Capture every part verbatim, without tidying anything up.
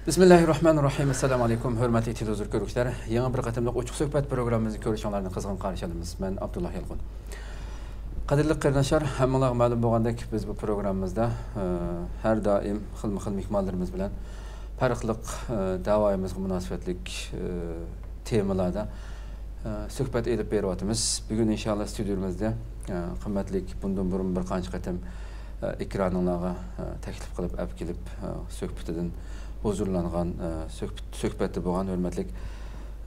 بىسمىللاھىررەھمانىررەھىم. ئەسسالامۇئەلەيكۇم، ھۆرمەتلىك تېلېۋىزور كۆرگۈچىلەر. يېڭى بىر قېتىملىق ئوچۇق سۆھبەت پروگراممىمىزنى كۆرۈشۈڭلارنى قىزغىن قارشى ئالىمىز. مەن ئابدۇللا يالقۇن. قەدىرلىك قېرىنداشلار، ھەممىڭلارغا مەلۇم بولغاندەك، بىز بۇ پروگراممىمىزدا، ئە، ھەر دائىم خىلمۇ خىل مېھمانلىرىمىز بىلەن پەرقلىق، ئە، داۋايىمىزغا مۇناسىۋەتلىك، ئە، تېمىلاردا، ئە، سۆھبەت ئېلىپ بېرىۋاتىمىز. بۈگۈن ئىنشاللا ستۇدىيىمىزدا، ئە، قىممەتلىك بۇندىن بۇرۇن بىر قانچە قېتىم، ئە، ئېكرانىڭلارغا، ئە، تەكلىپ قىلىپ ئەپ كېلىپ، ئە، سۆھبىتىدىن ھۇزۇرلانغان، ئە، سۆھبىتى بولغان ھۆرمەتلىك،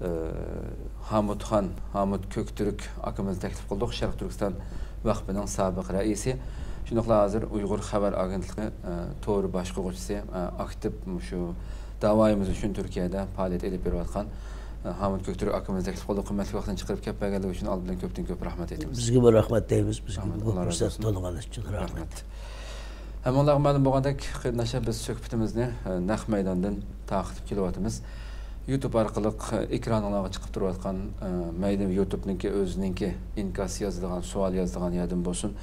ئە، ھامۇتخان، ھامۇت كۆكتۈرك ئاكىمىزنى تەكلىپ قىلدۇق، شەرقىي تۈركىستان ۋەقپىنىڭ سابىق رەئىسى، شۇنداقلا ھازىر ئۇيغۇر خەۋەر ئاگېنتلىقى، ئە، تور باشقۇرغۇچىسى، ئە، ئاكتىپ مۇشۇ داۋايىمىز ئۈچۈن تۈركىيەدە پائالىيەت ئېلىپ بېرىۋاتقان، ئە، ھامۇت كۆكتۈرك ئاكىمىزنى تەكلىپ قىلدۇق. قىممەتلىك ۋاقتىنى چىقىرىپ كەپ بەرگەنلىكى ئۈچۈن ئالدى بىلەن كۆپتىن كۆپ رەھمەت ئېيتىمىز. بىزگىمۇ رەھمەت دەيمىز، بىزگە رەھمەت، بۇ ئاللا رازى پۇرسەت بولسۇن. تونۇغانلىقى ئۈچۈن رەھمەت. رەھمەت. ھەممىڭلارغا مەلۇم بولغاندەك، قېرىنداشلار، بىز سۆھبىتىمىزنى، ئە، نەق مەيداندىن تارقىتىپ كېلىۋاتىمىز. يۇتۇب ئارقىلىق، ئە، ئېكرانىڭلارغا چىقىپ تۇرۇۋاتقان، ئە، مەيلى يۇتۇبنىڭكى ئۆزىنىڭكى ئىنكاس يازىدىغان، سوئال يازىدىغان يەردىن بولسۇن،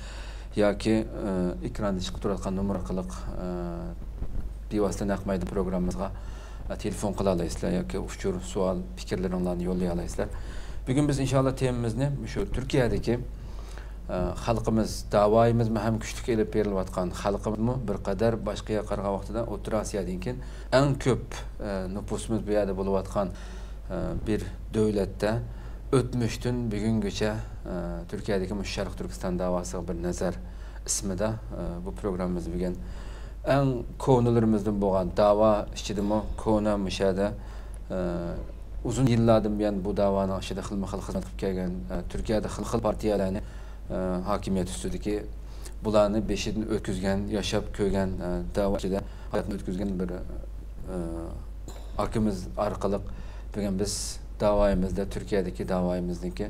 ياكى، ئە، ئېكراندا چىقىپ تۇرۇۋاتقان نومۇر ئارقىلىق، ئە، بىۋاسىتە نەق مەيدان پروگراممىمىزغا، ئە، تېلېفون قىلالايسىلەر ياكى ئۇچۇر، سوئال، پىكىرلىرىڭلارنى يوللىيالايسىلەر. بۈگۈن بىز ئىنشاللا تېمىمىزنى مۇشۇ تۈركىيەدىكى، ئە، خەلقىمىز داۋايىمىزمۇ ھەم كۈچلۈك ئېلىپ بېرىلىۋاتقان، خەلقىمىزمۇ بىر قەدەر باشقا يەرگە قارىغان ۋاقتىدا ئوتتۇرا ئاسىيادىن كېيىن ئەڭ كۆپ، ئە، نوپۇسىمىز بۇ يەردە بولۇۋاتقان، ئە، بىر دۆلەتتە ئۆتمۈشتىن بۈگۈنگىچە، ئە، تۈركىيەدىكى مۇشۇ شەرقىي تۈركىستان داۋاسىغا بىر نەزەر ئىسمىدا، ئە، بۇ پروگراممىمىزنى بۈگۈن ئەڭ كونىلىرىمىزدىن بولغان داۋا ئىچىدىمۇ كونا مۇشۇ يەردە، ئە، ئۇزۇن يىللاردىن بۇيان بۇ داۋانىڭ ئىچىدە خىلمۇ خىل خىزمەت قىلىپ كەلگەن، ئە، تۈركىيەدە خىلمۇ خىل پارتىيەلەرنى، ئە، ھاكىمىيەت ئۈستىدىكى بۇلارنى بېشىدىن ئۆتكۈزگەن، ياشاپ كۆرگەن، ئە، داۋا ئىچىدە ھاياتىنى ئۆتكۈزگەن بىر، ئە، ئاكىمىز ئارقىلىق بۈگۈن بىز داۋايىمىزدا، تۈركىيەدىكى داۋايىمىزنىڭكى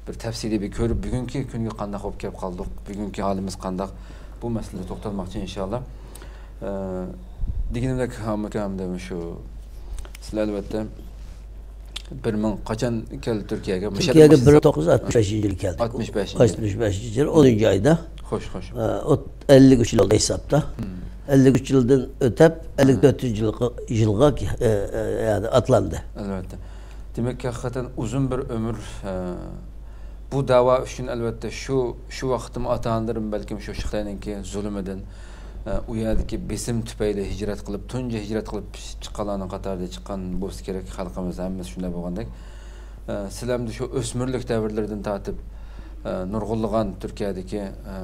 بىر تەپسىلىي بىر كۆرۈپ، بۈگۈنكى كۈنگە قانداق بولۇپ كەپ قالدۇق، بۈگۈنكى ھالىمىز قانداق، بۇ مەسىلىدە توختالماقچى ئىنشاللا. ئە، دېگىنىمدەك، ھامۇت ئاكا، ھەمدە شۇ سىلەر ئەلۋەتتە بىر مىڭ، قاچان كەلدى تۈركىيەگە؟ مۇشۇ تۈركىيەگە بىر مىڭ توققۇز يۈز ئاتمىش بەشىنچى يىلى كەلدى. ئاتمىش بەشىنچى يىل. ئاتمىش بەشىنچى يىل، ئونىنچى ئايدا. خوش، خوش. ئە، ئوت-، ئەللىك ئۈچ يىل بولدى ھېسابتا. مم. ئەللىك ئۈچ يىلدىن ئۆتەپ، ئەللىك تۆتىنچى يىلغا، يىلغا، ئە، ئە، يەنى ئاتلاندى. ئەلۋەتتە. دېمەك، ھەقىقەتەن ئۇزۇن بىر ئۆمۈر، ئە، بۇ داۋا ئۈچۈن ئەلۋەتتە شۇ، شۇ ۋاقىتتىمۇ ئاتا-ئانىلىرىم بەلكىم شۇ خىتاينىڭكى زۇلۇمىدىن، ئە، ئۇ يەردىكى بېسىم تۈپەيلى ھىجرەت قىلىپ، تۇنجى ھىجرەت قىلىپ چىققانلارنىڭ قاتارىدا چىققان بولسا كېرەك، خەلقىمىز ھەممىسى شۇنداق بولغاندەك. ئە، سىلەرمۇ شۇ ئۆسمۈرلۈك دەۋرلىرىدىن تارتىپ، ئە، نۇرغۇنلىغان تۈركىيەدىكى، ئە،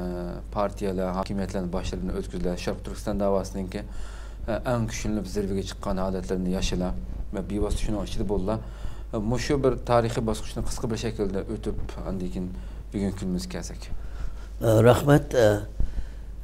پارتىيەلەر، ھاكىمىيەتلەرنىڭ باشلىرىنى ئۆتكۈزدى. شەرقىي تۈركىستان داۋاسىنىڭكى، ئە، ئەڭ كۈچلىنىپ زېربىگە چىققان ھالەتلىرىنى ياشىلا ۋە بىۋاسىتە شۇنىڭ ئىچىدە بولدىلا. ئە، مۇشۇ بىر تارىخىي باسقۇچنى قىسقا بىر شەكىلدە ئۆتۈپ، ئاندىن كېيىن بۈگۈنكى كۈنىمىزگە كەلسەك. ئە، رەھمەت. ئە،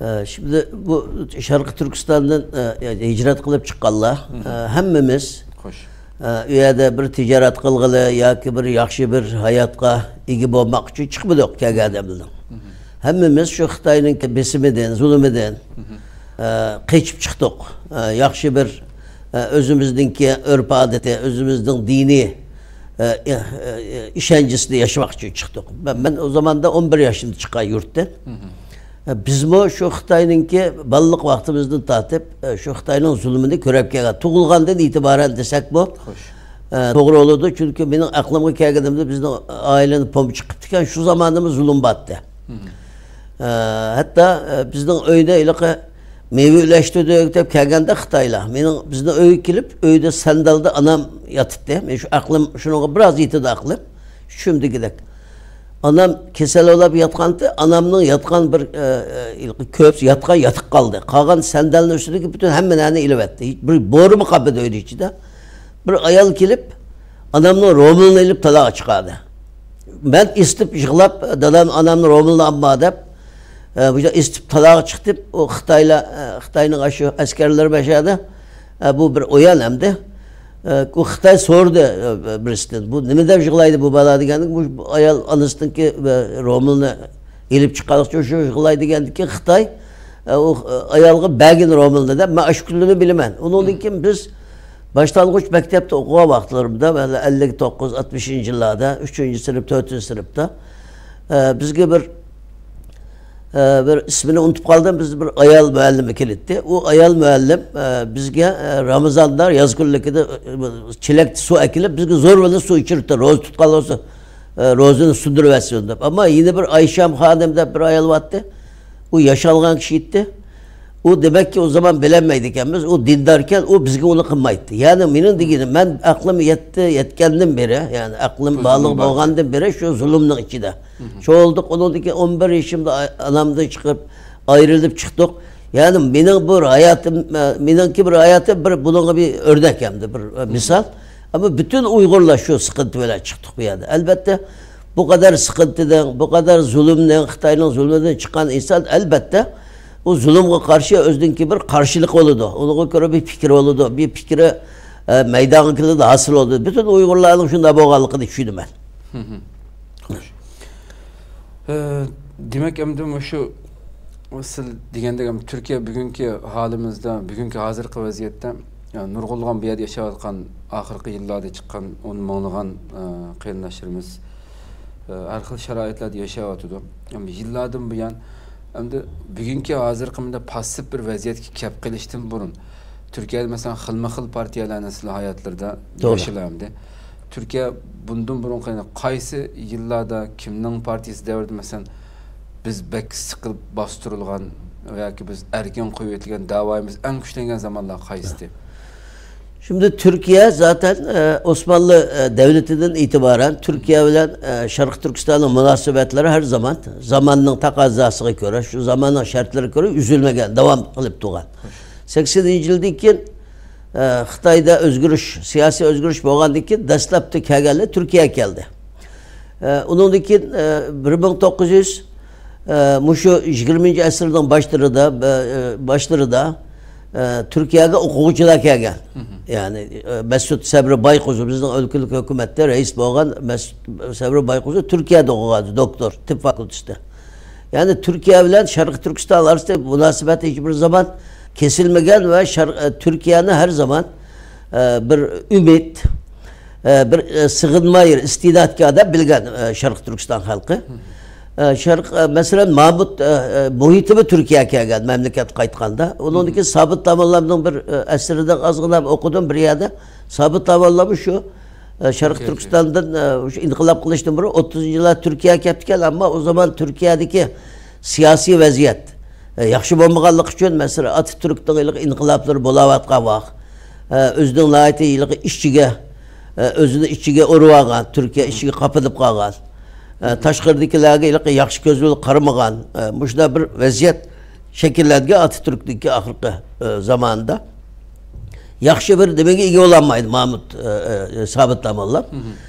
ئە، شىمدى بۇ شەرقىي تۈركىستاندىن، ئە، ھىجرەت قىلىپ چىققانلار، مم. ئە، ھەممىمىز، خوش. ئە، ئۇ يەردە بىر تىجارەت قىلغىلى ياكى بىر ياخشى بىر ھاياتقا ئىگە بولماق ئۈچۈن چىقمىدۇق كەلگەن ئادەملەر. مم. ھەممىمىز شۇ خىتاينىڭ بېسىمىدىن، زۇلۇمىدىن، مم. ئە، قېچىپ چىقتۇق. ئە، ياخشى بىر، ئە، ئۆزىمىزنىڭكى ئۆرپ-ئادىتى، ئۆزىمىزنىڭ دىنىي، ئە، ئە، ئە، ئىشەنچىسىدە ياشىماق ئۈچۈن چىقتۇق. مەن، مەن ئۇ زاماندا ئون بىر ياشىمدا چىققان يۇرتتىن. مم. ئە، بىزمۇ شۇ خىتاينىڭكى بالىلىق ۋاقتىمىزدىن تارتىپ، ئە، شۇ خىتاينىڭ زۇلمىنى كۆرۈپ كەلگەن. تۇغۇلغاندىن ئېتىبارەن دېسەكمۇ، خوش. ئە، توغرا بولىدۇ. چۈنكى مېنىڭ ئەقلىمگە كەلگىنىمدە بىزنىڭ ئائىلىنى پومپا چىقىپتىكەن. شۇ زاماندىمۇ زۇلۇم بارتتى. مم. ئە، ھەتتا، ئە، بىزنىڭ ئۆيدە ھېلىقى مېۋە ئۈلەشتۈردۇق دەپ كەلگەندە خىتايلار، مېنىڭ، بىزنىڭ ئۆيگە كېلىپ، ئۆيدە سەندەلدە ئانام ياتاتتى. مېنىڭ شۇ ئەقلىم، شۇنىڭغا بىراز يېتىدۇ ئەقلىم. چۈشۈمدىكىدەك. ئانام كېسەل بولاپ ياتقانتى، ئانامنىڭ ياتقان بىر، ئە، ئە، كۆرپىسى ياتقان، ياتىقى قالدى. قالغان سەندەلنىڭ ئۈستىدىكى پۈتۈن ھەممە نەرسىنى ئېلىۋەتتى. ھېچ بىر بورىمۇ قالمىدى ئۆيدە ئىچىدە. بىر ئايال كېلىپ، ئانامنىڭ رومىلىنى ئېلىپ تالاغا چىقاردى. مەن ئېسىتىپ يىغلاپ، دادام ئانامنىڭ رومىلىنى ئالما دەپ، ئە، بۇ يەردە ئېسىتىپ تالاغا چىقتىم. ئۇ خىتايلار، ئە، خىتاينىڭ ئاشۇ ئەسكەرلىرى باشلاردى. ئە، بۇ بىر ئويۇن ئەمدى. ئە، ئۇ خىتاي سورىدى، ئە، بىرسىدىن، «بۇ نېمە دەپ يىغلايدۇ بۇ بالا؟» دېگەندىن، بۇ ئايال ئانىسىنىڭكى، ئە، رومىلىنى ئېلىپ چىققانلىقى ئۈچۈن شۇ يىغلايدۇ دېگەندىكىن خىتاي، ئە، ئۇ، ئە، ئايالغا بەرگىن رومىلىنى دەپ، مەن ئاشۇ كۈنلىرىنى بىلىمەن. ئۇنىڭدىن كېيىن بىز باشلانغۇچ مەكتەپتە ئوقۇغان ۋاقىتلىرىمدا، مەن ئەللىك توققۇز، ئاتمىشىنچى يىللاردا، ئۈچىنچى سىنىپ، تۆتىنچى سىنىپتا، ئە، بىزگە بىر، ئە، بىر ئىسمىنى ئۇنتۇپ قالدىم، بىز بىر ئايال مۇئەللىمى كېلەتتى. ئۇ ئايال مۇئەللىم، ئە، بىزگە، ئە، رامىزاندا ياز كۈنلۈكىدە، ئە، چېلەكتە سۇ ئەكېلىپ، بىزگە زور بىلەن سۇ ئىچۈرۈپتۇ، روزا تۇتقان بولسا، ئە، روزىنى سۇندۇرۇۋەتسۇن دەپ. ئەمما يەنە بىر ئايشەم خانىم دەپ بىر ئايال بارتتى. ئۇ ياشانغان كىشى ئىدى. ئۇ دېمەككى ئۇ زامان بىلەلمەيدىكەنمىز. ئۇ دىنداركەن، ئۇ بىزگە ئۇنى قىلمايتتى. يەنى مېنىڭ دېگىنىم، مەن ئەقلىم يەتتى، يەتكەندىن بېرى، يەنى ئەقلىم بالىغ بولغاندىن بېرى شۇ زۇلۇمنىڭ ئىچىدە. چوڭ بولدۇق، ئۇنىڭدىن كېيىن ئون بىر يېشىمدا ئا-، ئانامدىن چىقىپ، ئايرىلىپ چىقتۇق. يەنى مېنىڭ بۇ ھاياتىم، ئە، مېنىڭكى بىر ھاياتىم بىر بۇنىڭغا بىر ئۆرنەك ھەمدە بىر، ئە، مىسال. ئەمما پۈتۈن ئۇيغۇرلار شۇ سىقىنتى بىلەن چىقتۇق بۇ يەردە. ئەلبەتتە، بۇ قەدەر سىقىنتىدىن، بۇ قەدەر زۇلۇمنىڭ، خىتاينىڭ زۇلمىدىن چىققان ئىنسان، ئەلبەتتە، ئۇ زۇلۇمغا قارشى ئۆزىنىڭكى بىر قارشىلىقى بولىدۇ. ئۇنىڭغا كۆرە بىر پىكرى بولىدۇ، بىر پىكرى، ئە، مەيدانغا كېلىدۇ، ھاسىل بولىدۇ. پۈتۈن ئۇيغۇرلارنىڭ شۇنداق بولغانلىقىنى چۈشىنىمەن. ئە، دېمەك، ئەمدى مۇشۇ سىز دېگەندەك، ئەمدى تۈركىيە بۈگۈنكى ھالىمىزدا، بۈگۈنكى ھازىرقى ۋەزىيەتتە، ئە، نۇرغۇنلىغان بۇ يەردە ياشاۋاتقان، ئاخىرقى يىللاردا چىققان ئون مىڭلىغان، ئە، قېرىنداشلىرىمىز، ئە، ھەر خىل شارائىتلاردا ياشاۋاتىدۇ. ئەمدى يىللاردىن بۇيان، ئەمدى بۈگۈنكى ھازىرقى مۇنداق پاسسىپ بىر ۋەزىيەتكە كەپ قېلىشتىن بۇرۇن، تۈركىيەدە، مەسىلەن، خىلمۇ خىل پارتىيەلەرنى سىلەر ھاياتلىرىدا ياشىلامدى. تۈركىيە بۇندىن بۇرۇنقى، يەنى قايسى يىللاردا، كىمنىڭ پارتىيىسى دەۋرىدە، مەسىلەن، بىز بەك سىقىلىپ باستۇرۇلغان ياكى بىز ئەركىن قويۇۋېتىلگەن، داۋايىمىز ئەڭ كۈچلەنگەن زامانلار قايسىدى؟ شىمدى تۈركىيە زاتەن، ئە، ئوسمانلى، ئە، دەۋلىتىدىن ئېتىبارەن تۈركىيە بىلەن، ئە، شەرقىي تۈركىستاننىڭ مۇناسىۋەتلىرى ھەر زامان زاماننىڭ تەقەززاسىغا كۆرە، شۇ زاماننىڭ شەرتلىرىگە كۆرە ئۈزۈلمىگەن، داۋام قىلىپ تۇرغان. سەكسىنىنچى يىلدىن كېيىن، ئە، خىتايدا ئۆزگىرىش، سىياسىي ئۆزگىرىش بولغاندىن كېيىن دەسلەپتە كەلگەنلەر تۈركىيەگە كەلدى. ئە، ئۇنىڭدىن كېيىن، ئە، بىر مىڭ توققۇز يۈز، ئە، مۇشۇ يىگىرمىنچى ئەسىرنىڭ باشلىرىدا، ئە، باشلىرىدا، ئە، تۈركىيەگە ئوقۇغۇچىلار كەلگەن. يەنى، ئە، مەسۇت سەبرى بايقۇزى، بىزنىڭ ئۆلكىلىك ھۆكۈمەتتە رەئىس بولغان مەسۇت سەبرى بايقۇزى تۈركىيەدە ئوقۇغان، دوكتور، تىب فاكۇلتېتىدا. يەنى تۈركىيە بىلەن شەرقىي تۈركىستان ئارىسىدا مۇناسىۋەت ھېچ بىر زامان كېسىلمىگەن ۋە شەرق-، ئە، تۈركىيەنى ھەر زامان، ئە، بىر ئۈمىد، ئە، بىر، ئە، سېغىنما يېرى، ئىستىنادكار دەپ بىلگەن، ئە، شەرقىي تۈركىستان خەلقى. ئە، شەرق-، ئە، مەسىلەن، مامۇت، ئە، ئە، مۇھىتىمى تۈركىيەگە كەلگەن مەملىكەتكە قايتقاندا. ئۇنىڭدىن كېيىن سابىت داموللامنىڭ بىر، ئە، ئەسىرىدە ئازغىنە ئوقۇدۇم بىر يەردە. سابىت داموللاممۇ شۇ، ئە، شەرقىي تۈركىستاندىن، ئە، شۇ ئىنقىلاب قىلىشتىن بۇرۇن ئوتتۇزىنچى يىللار تۈركىيەگە كەپتىكەن، ئەمما ئۇ زامان تۈركىيەدىكى سىياسىي ۋەزىيەت، ئە، ياخشى بولمىغانلىقى ئۈچۈن، مەسىلەن، ئاتاتۈركنىڭ ھېلىقى ئىنقىلابلىرى بولاۋاتقان ۋاق، ئە، ئۆزىنىڭ ناھايىتى ھېلىقى ئىچىگە، ئە، ئۆزىنى ئىچىگە ئۇرۇۋالغان، تۈركىيە ئىچىگە قاپىلىپ قالغان، ئە، تاشقىرىدىكىلەرگە ھېلىقى ياخشى كۆز بىلەن قارىمىغان، ئە، مۇشۇنداق بىر ۋەزىيەت شەكىللەنگەن ئاتاتۈركنىڭكى ئاخىرقى، ئە، زامانىدا. ياخشى بىر نېمىگە ئىگە بولالمايدۇ مامۇت، ئە، ئە، سابىت داموللام.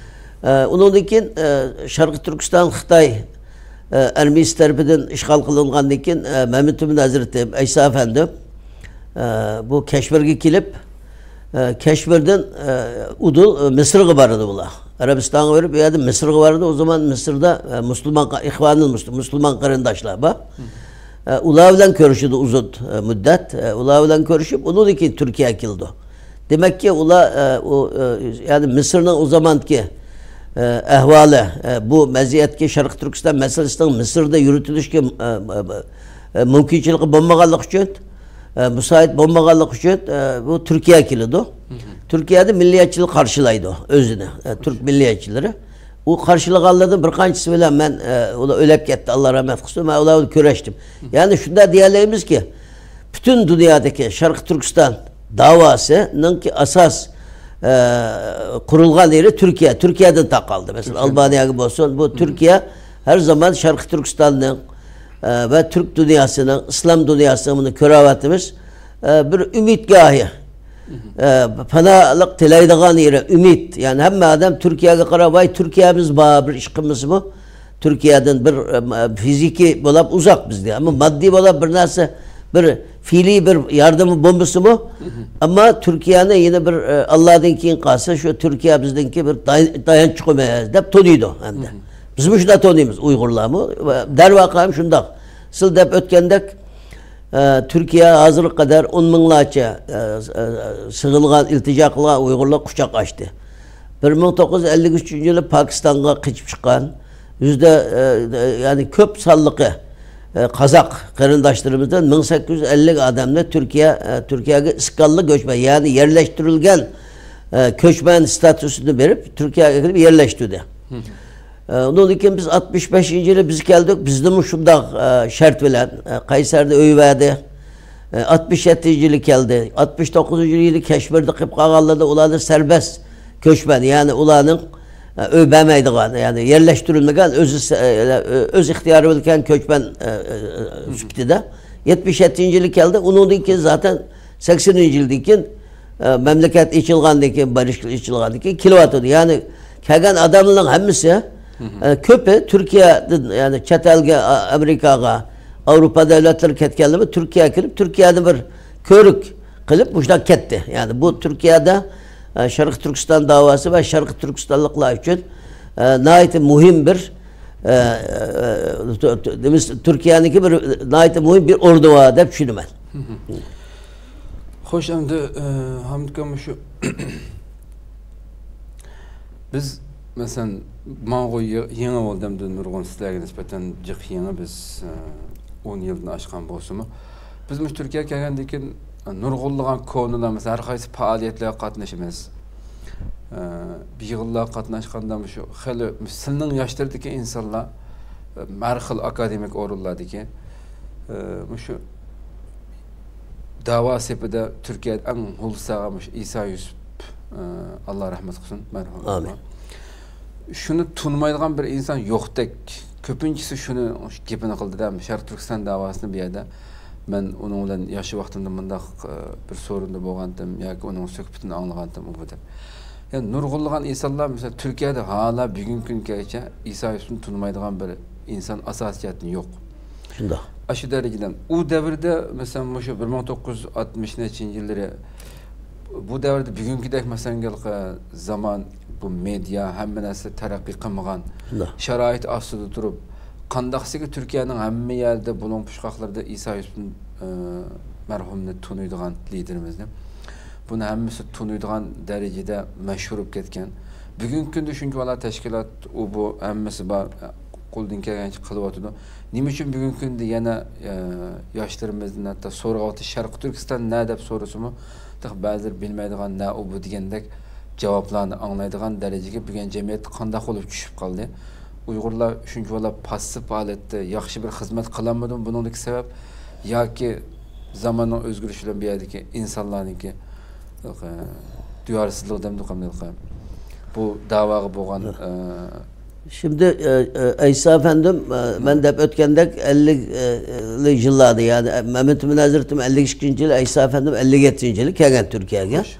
ئە، ئۇنىڭدىن كېيىن، ئە، شەرقىي تۈركىستان خىتاي، ئە، ئارمىيىسى تەرىپىدىن ئىشغال قىلىنغاندىن كېيىن، ئە، مەمتىمىن ھەزرىتى ئەيسا ئەپەندى، ئە، بۇ كەشمىرگە كېلىپ، ئە، كەشمىردىن، ئە، ئۇدۇل، ئە، مىسىرغا بارىدۇ بۇلار. ئەرەبىستانغا بېرىپ، ئۇ يەردە مىسىرغا بارىدۇ. ئۇ زامان مىسىردا، ئە، مۇسۇلمان قا-، ئىخۋانىل مۇسلىم، مۇسۇلمان قېرىنداشلار بار. ئە، ئۇلار بىلەن كۆرۈشىدۇ ئۇزۇن، ئە، مۇددەت. ئە، ئۇلار بىلەن كۆرۈشۈپ، ئۇنىڭدىن كېيىن تۈركىيەگە كېلىدۇ. دېمەككى، ئۇلار، ئە، ئۇ، ئە، يەنى مىسىرنىڭ ئۇ زامانكى، ئە، ئەھۋالى، ئە، بۇ ۋەزىيەتكە، شەرقىي تۈركىستان مەسىلىسىنىڭ مىسىردا يۈرۈتۈلۈشىگە، ئە، ئە، ئە، مۇمكىنچىلىكى بولمىغانلىقى ئۈچۈن، ئە، مۇسائىد بولمىغانلىقى ئۈچۈن، ئە، بۇ تۈركىيەگە كېلىدۇ. تۈركىيەدە مىللىيەتچىلەر قارشىلايدۇ ئۆزىنى، ئە، تۈرك مىللىيەتچىلىرى. ئۇ قارشىلىغانلىرىدىن بىر قانچىسى بىلەن مەن، ئە، ئۇلار ئۆلۈپ كەتتى، ئاللا رەھمەت قىلسۇن، مەن ئۇلار بىلەن كۆرۈشتۈم. يەنى شۇنداق دېيەلەيمىزكى، پۈتۈن دۇنيادىكى شەرقىي تۈركىستان داۋاسىنىڭكى ئاساس، ئە، قۇرۇلغان يېرى تۈركىيە، تۈركىيەدىن تاقالدى. مەسىلەن، ئالبانىيەگە بولسۇن، بۇ تۈركىيە ھەر زامان شەرقىي تۈركىستاننىڭ، ئە، ۋە تۈرك دۇنياسىنىڭ، ئىسلام دۇنياسىنىڭ، بۇنى كۆرۈۋاتىمىز، ئە، بىر ئۈمىدگاھى. ئە، پاناھلىق تىلەيدىغان يېرى ئۈمىد. يەنى ھەممە ئادەم تۈركىيەگە قاراپ، ۋاي، تۈركىيەمىز بار، بىر ئىش قىلمىسىمۇ، تۈركىيەدىن بىر، ئە، فىزىكىي بولاپ ئۇزاق بىزدىن. ئەمما ماددىي بولاپ بىر نەرسە، بىر پېئىلىي بىر ياردىمى بولمىسىمۇ، ئەمما تۈركىيەنى يەنە بىر، ئە، ئاللادىن كېيىن قالسا، شۇ تۈركىيە بىزنىڭكى بىر تاي-، تايانچۇقىمىز دەپ تونۇيدۇ ئەمدى. بىزمۇ شۇنداق تونۇيمىز، ئۇيغۇرلارمۇ. ۋە دەرۋەقە ھەم شۇنداق. سىز دەپ ئۆتكەندەك، ئە، تۈركىيە ھازىرغا قەدەر ئون مىڭلارچە، ئە، ئە، سىغىنغان، ئىلتىجا قىلغان ئۇيغۇرلار قۇچاق ئاچتى. بىر مىڭ توققۇز يۈز ئەللىك ئۈچىنچى يىلى پاكىستانغا قېچىپ چىققان، يۈزدە، ئە، يەنى كۆپ سانلىقى، ئە، قازاق قېرىنداشلىرىمىزدىن مىڭ سەككىز يۈز ئەللىك ئادەمنى تۈركىيە، ئە، تۈركىيەگە ئىسكانلىق كۆچمەن، يەنى يەرلەشتۈرۈلگەن، ئە، كۆچمەن ستاتۇسىنى بېرىپ، تۈركىيەگە كېلىپ يەرلەشتۈردى. ئە، ئۇنىڭدىن كېيىن بىز ئاتمىش بەشىنچى يىلى بىز كەلدۇق، بىزنىمۇ شۇنداق، ئە، شەرت بىلەن، ئە، قەيسەردە ئۆي بەردى. ئە، ئاتمىش يەتتىنچى يىلى كەلدى، ئاتمىش توققۇزىنچى يىلى كەشمىردە قېلىپ قالغانلىرىنى ئۇلارنى سەربەست كۆچمەن، يەنى ئۇلارنىڭ، ئە، ئۆي بەرمەيدىغان، يەنى يەرلەشتۈرۈلمىگەن، ئۆزى سە-، ئە، ئۆز ئىختىيارى بىلەن كەلگەن كۆچمەن، ئە، ئە، ئە، سۈپىتىدە. يەتمىش يەتتىنچى يىلى كەلدى، ئۇنىڭدىن كېيىن زاتەن سەكسىنىنچى يىلدىن كېيىن، ئە، مەملىكەت ئېچىلغاندىن كېيىن، بارىش ئېچىلغاندىن كېيىن كېلىۋاتىدۇ. يەنى كەلگەن ئادەملەرنىڭ ھەممىسى، ئە، كۆپى تۈركىيەدىن، يەنى چەت ئەلگە، ئا-، ئامېرىكاغا، ئاۋروپا دۆلەتلىرىگە كەتكەنلىرى تۈركىيەگە كېلىپ، تۈركىيەدە بىر كۆرۈك قىلىپ مۇشۇنداق كەتتى. يەنى بۇ تۈركىيەدە، ئە، شەرقىي تۈركىستان داۋاسى ۋە شەرقىي تۈركىستانلىقلار ئۈچۈن، ئە، ناھايىتى مۇھىم بىر، ئە، ئە، تۈ-، تۈ-، نېمىس-، تۈركىيەنىڭكى بىر ناھايىتى مۇھىم بىر ئورنى بار دەپ چۈشىنىمەن. خوش، ئەمدى، ئە، ھامىت ئاكا، مۇشۇ بىز، مەسىلەن، ماڭغۇ يېڭى بولدى، ئەمدى نۇرغۇن سىلەرگە نىسبەتەن جىق يېڭى، بىز، ئە، ئون يىلدىن ئاشقان بولسىمۇ، بىز مۇشۇ تۈركىيەگە كەلگەندىن كېيىن، ئە، نۇرغۇنلىغان كونىلار، مەسىلەن، ھەر قايسى پائالىيەتلەرگە قاتنىشىمىز. ئە، بىر يىغىنلارغا قاتناشقاندا مۇشۇ خېلى سىلنىڭ ياشلىرىدىكى ئىنسانلار، ئە، ھەر خىل ئاكادېمىك ئورۇنلاردىكى، ئە، مۇشۇ داۋا سېپىدە تۈركىيەدە ئەڭ ھۇلسا مۇشۇ ئىسا يۈسۈپ، ئە، ئاللا رەھمەت قىلسۇن، مەرھۇم. ئامىن. شۇنى تونۇمايدىغان بىر ئىنسان يوقتەك. كۆپىنچىسى شۇنى، شۇ گېپىنى قىلدى-دە، شەرقىي تۈركىستان داۋاسىنى بۇ يەردە. مەن ئۇنىڭ بىلەن ياخشى ۋاقتىمدا مۇنداق، ئە، بىر سورۇندا بولغانتىم ياكى ئۇنىڭ سۆھبىتىنى ئاڭلىغانتىم، ئۇ بۇ دەپ. يەنى نۇرغۇنلىغان ئىنسانلار، مەسىلەن، تۈركىيەدە ھالا بۈگۈنكى كۈنگىچە ئىسا يۈسۈپنى تونۇمايدىغان بىر ئىنسان ئاساسىي جەھەتتىن يوق. شۇنداق. ئاشۇ دەرىجىدە. ئۇ دەۋردە، مەسىلەن، مۇشۇ بىر مىڭ توققۇز يۈز ئاتمىش نەچچىنچى يىللىرى، بۇ دەۋردە بۈگۈنكىدەك، مەسىلەن، ھېلىقى زامان، بۇ مېدىيا، ھەممە نەرسە تەرەققىي قىلمىغان، شۇنداق، شارائىت ئاستىدا تۇرۇپ، قانداقسىكى تۈركىيەنىڭ ھەممە يەردە بۇلۇڭ پۇچقاقلىرىدا ئىسا يۈسۈپنى، ئە، مەرھۇمنى تونۇيدىغان لىدېرىمىزنى، بۇنى ھەممىسى تونۇيدىغان دەرىجىدە مەشھۇر بولۇپ كەتكەن. بۈگۈنكى كۈندە شۇنچىۋالا تەشكىلات، ئۇ بۇ ھەممىسى بار، قولىدىن كەلگەنچە قىلىۋاتىدۇ. نېمە ئۈچۈن بۈگۈنكى كۈندە يەنە، ئە، ياشلىرىمىزدىن ھەتتا سورىغانتى، شەرقىي تۈركىستان نە دەپ سورىسىمۇ، تېخى بەزىلەر بىلمەيدىغان، نە ئۇ بۇ دېگەندەك جاۋابلارنى ئاڭلايدىغان دەرىجىگە بۈگۈن جەمئىيەتتە قانداق بولۇپ چۈشۈپ قالدى؟ ئۇيغۇرلار شۇنچىۋالا پاسسىپ ھالەتتە ياخشى بىر خىزمەت قىلالمىدىمۇ بۇنىڭدىكى سەۋەب؟ ياكى زاماننىڭ ئۆزگىرىشى بىلەن بۇ يەردىكى ئىنسانلارنىڭكى، ئە، دۇيارسىزلىقى دەمدۇق، بۇ داۋاغا بولغان، ئە، شىمدى، ئە، ئە، ئەيسا ئەپەندىم، ئە، مەن دەپ ئۆتكەندەك، ئەللىك، ئە، ئەللىك يىللاردا، يەنى، ئە، مەمەت تۈمەن ھەزرىتىم ئەللىك ئىككىنچى يىلى، ئەيسا ئەپەندىم ئەللىك يەتتىنچى يىلى كەلگەن تۈركىيەگە. خوش.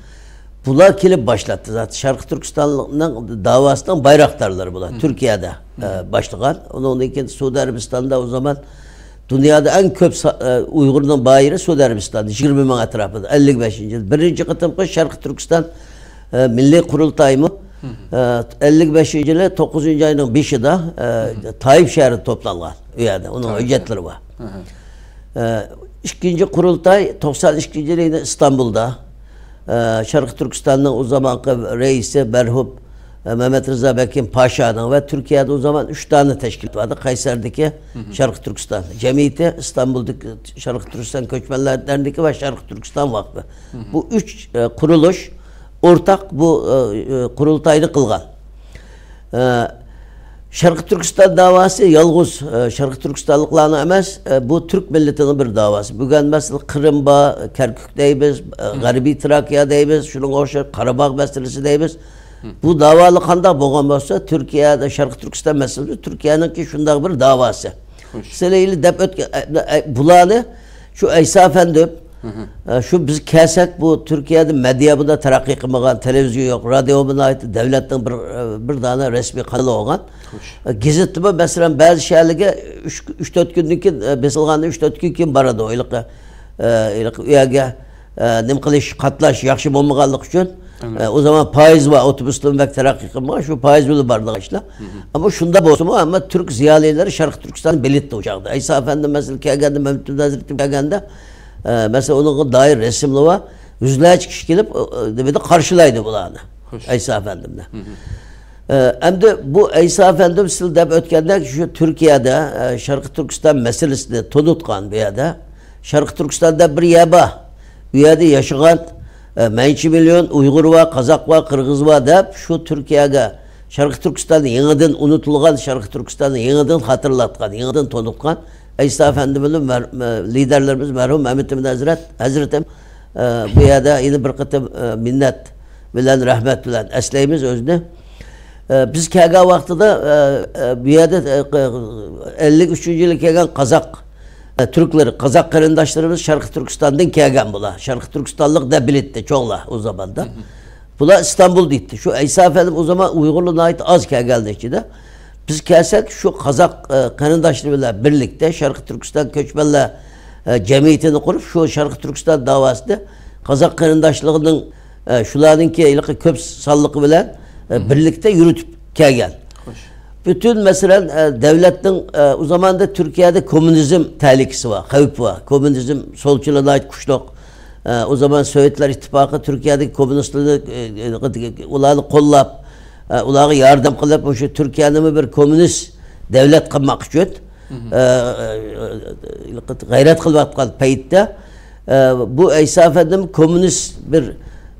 بۇلار كېلىپ باشلاتتى زاتەن. شەرقىي تۈركىستاننىڭ داۋاسىنىڭ بايراقدارلىرى بۇلار. مم. تۈركىيەدە، مم. ئە، باشلىغان. ئۇنىڭدىن كېيىن سەئۇدى ئەرەبىستاندا ئۇ زامان دۇنيادا ئەڭ كۆپ سا-، ئە، ئۇيغۇرنىڭ بار يېرى سەئۇدى ئەرەبىستاندا، يىگىرمە مىڭ ئەتراپىدا، ئەللىك بەشىنچى يىل. بىرىنچى قېتىمقى شەرقىي تۈركىستان، ئە، مىللىي قۇرۇلتايىمۇ، مم. ئە، ئەللىك بەشىنچى يىلى توققۇزىنچى ئاينىڭ بېشىدا، ئە، مم. تايىپ شەھىرىدە توپلانغان. ئۇ يەردە ئۇنىڭ تايىپ شەھىرى. ھۆججەتلىرى بار. مم. ئە، ئىككىنچى قۇرۇلتاي توقسان ئىككىنچى يىلى يەنە ئىستانبۇلدا، ئە، شەرقىي تۈركىستاننىڭ ئۇ زامانقى رەئىسى مەرھۇم، ئە، مەمەترىزا بەكىم پاشانىڭ ۋە تۈركىيەدە ئۇ زامان ئۈچ دانە تەشكىلات بار ئىدى. قەيسەردىكى، مم، شەرقىي تۈركىستان جەمئىيىتى، ئىستانبۇلدىكى شەرقىي تۈركىستان كۆچمەنلەر دەرنىكى ۋە شەرقىي تۈركىستان ۋاقفى. مم. بۇ ئۈچ، ئە، قۇرۇلۇش ئورتاق بۇ، ئە، ئە، قۇرۇلتاينى قىلغان. ئە، شەرقىي تۈركىستان داۋاسى يالغۇز، ئە، شەرقىي تۈركىستانلىقلارنىڭ ئەمەس، ئە، بۇ تۈرك مىللىتىنىڭ بىر داۋاسى. بۈگۈن مەسىلەن، قىرىم بار، كەركۈك دەيمىز، ئە، مم، غەربىي تراكىيە دەيمىز، شۇنىڭغا ئوخشاش قاراباغ مەسىلىسى دەيمىز. مم. بۇ داۋالار قانداق بولغان بولسا، تۈركىيەدە شەرقىي تۈركىستان مەسىلىسى تۈركىيەنىڭكى شۇنداق بىر داۋاسى. خوش. سىلەر ئىلى دەپ ئۆتكەن، ئە، ئە، بۇلارنى شۇ ئەيسا ئەپەندىم، مم، ئە، شۇ بىز كەلسەك، بۇ تۈركىيەدە مېدىيا بۇنداق تەرەققىي قىلمىغان، تېلېۋىزىيە يوق، رادىيو بۇ ناھايىتى دەۋلەتنىڭ بىر، ئە، بىر دانە رەسمىي قانىلى بولغان. خوش. ئە، گېزىتتىمۇ، مەسىلەن، بەزى شەھەرلەرگە ئۈچ، ئۈچ، تۆت كۈندىن كېيىن، ئە، بېسىلغاندا ئۈچ، تۆت كۈن كېيىن بارىدۇ. ھېلىقى، ئە، ھېلىقى ئۇ يەرگە، ئە، نېمە قىلىش، قاتناش ياخشى بولمىغانلىقى ئۈچۈن، ئەلۋەتتە، ئە، ئۇ زامان پايىز بار، ئوتوبۇسلىرىمۇ بەك تەرەققىي قىلمىغان، شۇ پايىز بىلەن بارىدىغان ئىشلار. مم. ئەمما شۇنداق بولسىمۇ، ئەمما تۈرك زىيالىيلىرى شەرقىي تۈركىستاننى بىلەتتى ئۇ چاغدا. ئەيسا ئەپەندىم مەسىلەن كەلگەندە، مەمتىمىن ھەزرىتىم كەلگەندە، ئە، مەسىلەن، ئۇنىڭغا دائىر رەسىملىرى بار، يۈزلەرچە كىشى كېلىپ، ئە، ئە، نېمىدە قارشىلايدۇ بۇلارنى. خوش. ئەيسا ئەپەندىمنى. مم. ئە، ئەمدى بۇ ئەيسا ئەپەندىم سىز دەپ ئۆتكەندەك شۇ تۈركىيەدە، ئە، شەرقىي تۈركىستان مەسىلىسىنى تونۇتقان بۇ يەردە. شەرقىي تۈركىستان دەپ بىر يەر بار. ئۇ يەردە ياشىغان، ئە، مەنچە مىليون ئۇيغۇر بار، قازاق بار، قىرغىز بار دەپ شۇ تۈركىيەگە شەرقىي تۈركىستاننى يېڭىدىن ئۇنتۇلغان، شەرقىي تۈركىستاننى يېڭىدىن خاتىرىلاتقان، يېڭىدىن تونۇتقان ئەيسا ئەپەندىمىزنى مەر-، مە-، لىدەرلىرىمىز مەرھۇم مەمتىمىن ھەزرەت، ھەزرىتىم، ئە، بۇ يەردە يەنە بىر قېتىم، ئە، مىننەت بىلەن، رەھمەت بىلەن ئەسلەيمىز ئۆزىنى. ئە، بىز كەلگەن ۋاقتىدا، ئە، ئە، بۇ يەردە، ئە، ئەللىك ئۈچىنچى يىلى كەلگەن قازاق، ئە، تۈركلىرى، قازاق قېرىنداشلىرىمىز شەرقىي تۈركىستاندىن كەلگەن بۇلار. شەرقىي تۈركىستانلىق دەپ بىلەتتى چوڭلار ئۇ زاماندا. بۇلار ئىستانبۇل دەيتتى. شۇ ئەيسا ئەپەندىم ئۇ زامان ئۇيغۇرلار ناھايىتى ئاز كەلگەنلىكى ئىچىدە. بىز كەلسەك، شۇ قازاق، ئە، قېرىنداشلىرى بىلەن بىرلىكتە شەرقىي تۈركىستان كۆچمەنلەر، ئە، جەمئىيىتىنى قۇرۇپ، شۇ شەرقىي تۈركىستان داۋاسىنى قازاق قېرىنداشلىقىنىڭ، ئە، شۇلارنىڭكى ھېلىقى كۆپ سانلىقى بىلەن، ئە، بىرلىكتە يۈرۈتۈپ كەلگەن. پۈتۈن، مەسىلەن، ئە، دەۋلەتنىڭ، ئە، ئۇ زاماندا تۈركىيەدە كوممۇنىزم تەھلىكىسى بار، خەۋپى بار. كوممۇنىزم سولچىلار ناھايىتى كۈچلۈك. ئە، ئۇ زامان سوۋېتلار ئىتتىپاقى تۈركىيەدىكى كوممۇنىستلارنى، ئە، ئە، ئۇلارنى قوللاپ، ئە، ئۇلارغا ياردەم قىلىپ، مۇشۇ تۈركىيەنىمۇ بىر كوممۇنىست دەۋلەت قىلماق ئۈچۈن، ئە، ئە، غەيرەت قىلىۋاتقان پەيتتە، ئە، بۇ ئەيسا ئەپەندىم كوممۇنىست بىر،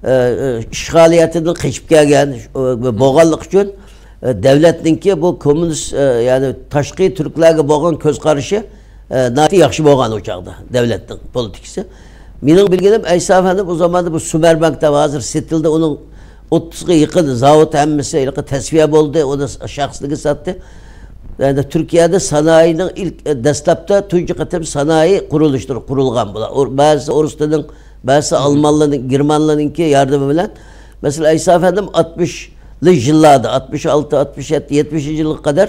ئە، ئە، ئىشغالىيەتتىن قېچىپ كەلگەن، ئە، بولغانلىقى ئۈچۈن، ئە، دەۋلەتنىڭكى بۇ كوممۇنىست، ئە، يەنى تاشقى تۈركلەرگە بولغان كۆز قارىشى، ئە، ناھايىتى ياخشى بولغان ئۇ چاغدا دەۋلەتنىڭ پولىتىكىسى. مېنىڭ بىلگىنىم ئەيسا ئەپەندىم ئۇ زاماندا بۇ سۇمەربانك دەپ ھازىر سېتىلدى، ئۇنىڭ ئوتتۇزغا يېقىن زاۋۇت ھەممىسى ھېلىقى تەسۋىيە بولدى، ئۇنى شەخسلىكى ساتتى. يەنى تۈركىيەدە سانائىينىڭ ئىلك، دەسلەپتە تۇنجى قېتىم سانائىي قۇرۇلۇشلىرى قۇرۇلغان بۇلار. ئور-، بەزىسى ئورۇسلارنىڭ، بەزىسى ئالمانلارنىڭ، گېرمانلارنىڭكى ياردىمى بىلەن. مەسىلەن، ئەيسا ئەپەندىم ئاتمىشلىق يىللاردا، ئاتمىش ئالتە، ئاتمىش يەتتە، يەتمىشىنچى يىلغا قەدەر،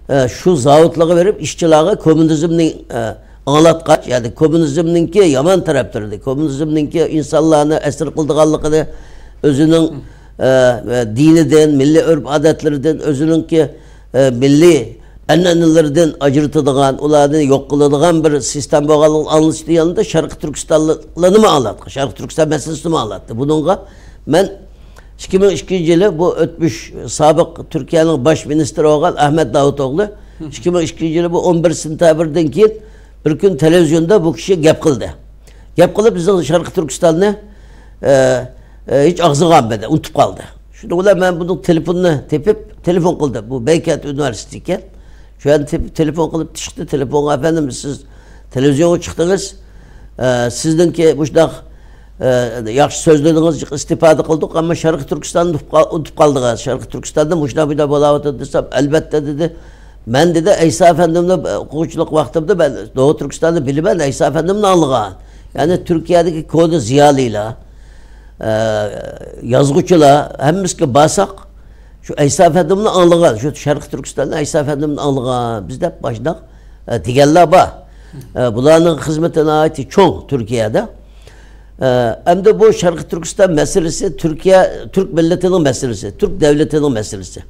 ئە، شۇ زاۋۇتلارغا بېرىپ ئىشچىلارغا كوممۇنىزمنى، ئە، ئاڭلاتقاچ، يەنى كوممۇنىزمنىڭكى يامان تەرەپلىرىنى، كوممۇنىزمنىڭكى ئىنسانلارنى ئەسىر قىلىدىغانلىقىنى، ئۆزىنىڭ، ئە، ئە، دىنىدىن، مىللىي ئۆرپ-ئادەتلىرىدىن، ئۆزىنىڭكى، ئە، مىللىي ئەنئەنىلىرىدىن ئاجرىتىدىغان، ئۇلارنى يوق قىلىدىغان بىر سىستېما بولغانلىقىنى ئاڭلىتىشتىن يانىدا شەرقىي تۈركىستانلىنىمۇ ئاڭلاتقان، شەرقىي تۈركىستان مەسىلىسىنىمۇ ئاڭلاتتى. بۇنىڭغا مەن ئىككى مىڭ ئىككىنچى يىلى بۇ ئۆتمۈش سابىق تۈركىيەنىڭ باش مىنىستىرى بولغان ئەھمەد داۋۇتئوغلى، ئىككى مىڭ ئىككىنچى يىلى بۇ ئون بىر سېنتەبىردىن كېيىن بىر كۈن تېلېۋىزىيوندا بۇ كىشى گەپ قىلدى. گەپ قىلىپ، بىزنىڭ شەرقىي تۈركىستاننى، ئە، ئە، ھېچ ئاغزىغا ئالمىدى، ئۇنتۇپ قالدى. شۇنىڭ بىلەن مەن بۇنىڭ تېلېفونىنى تېپىپ، تېلېفون قىلدىم. بۇ بەيكەنت ئۇنىۋېرسىتېتى ئىكەن. شۇ يەردىن تېپىپ، تېلېفون قىلىپ چىقتى. تېلېفونغا، ئەپەندىم، سىز تېلېۋىزىيونغا چىقتىڭىز. ئە، سىزنىڭكى مۇشۇنداق، ئە، ياخشى سۆزلىرىڭىزدىن ئىستىپادە قىلدۇق، ئەمما شەرقىي تۈركىستاننى ئۇنتۇپ قال-، ئۇنتۇپ قالدىڭىز. شەرقىي تۈركىستاندا مۇشۇنداق، مۇشۇنداق بولاۋاتىدۇ دېسەم، ئەلۋەتتە، دېدى. مەن، دېدى، ئەيسا ئەپەندىمنى، ئوقۇغۇچىلىق ۋاقتىمدا مەن دوغۇ تۈركىستاننى بىلىمەن، ئەيسا ئەپەندىمنى ئاڭلىغان. يەنى تۈركىيەدىكى كونا زىيالىيلار، ئە، يازغۇچىلار، ھەممىسىگە بارساق، شۇ ئەيسا ئەپەندىمنى ئاڭلىغان، شۇ شەرقىي تۈركىستاندا ئەيسا ئەپەندىمنى ئاڭلىغان بىز دەپ ماشۇنداق، ئە، دېگەنلەر بار. ئە، بۇلارنىڭ خىزمىتى ناھايىتى چوڭ تۈركىيەدە. ئە، ئەمدى بۇ شەرقىي تۈركىستان مەسىلىسى تۈركىيە، تۈرك مىللىتىنىڭ مەسىلىسى، تۈرك دەۋلىتىنىڭ مەسىلىسى.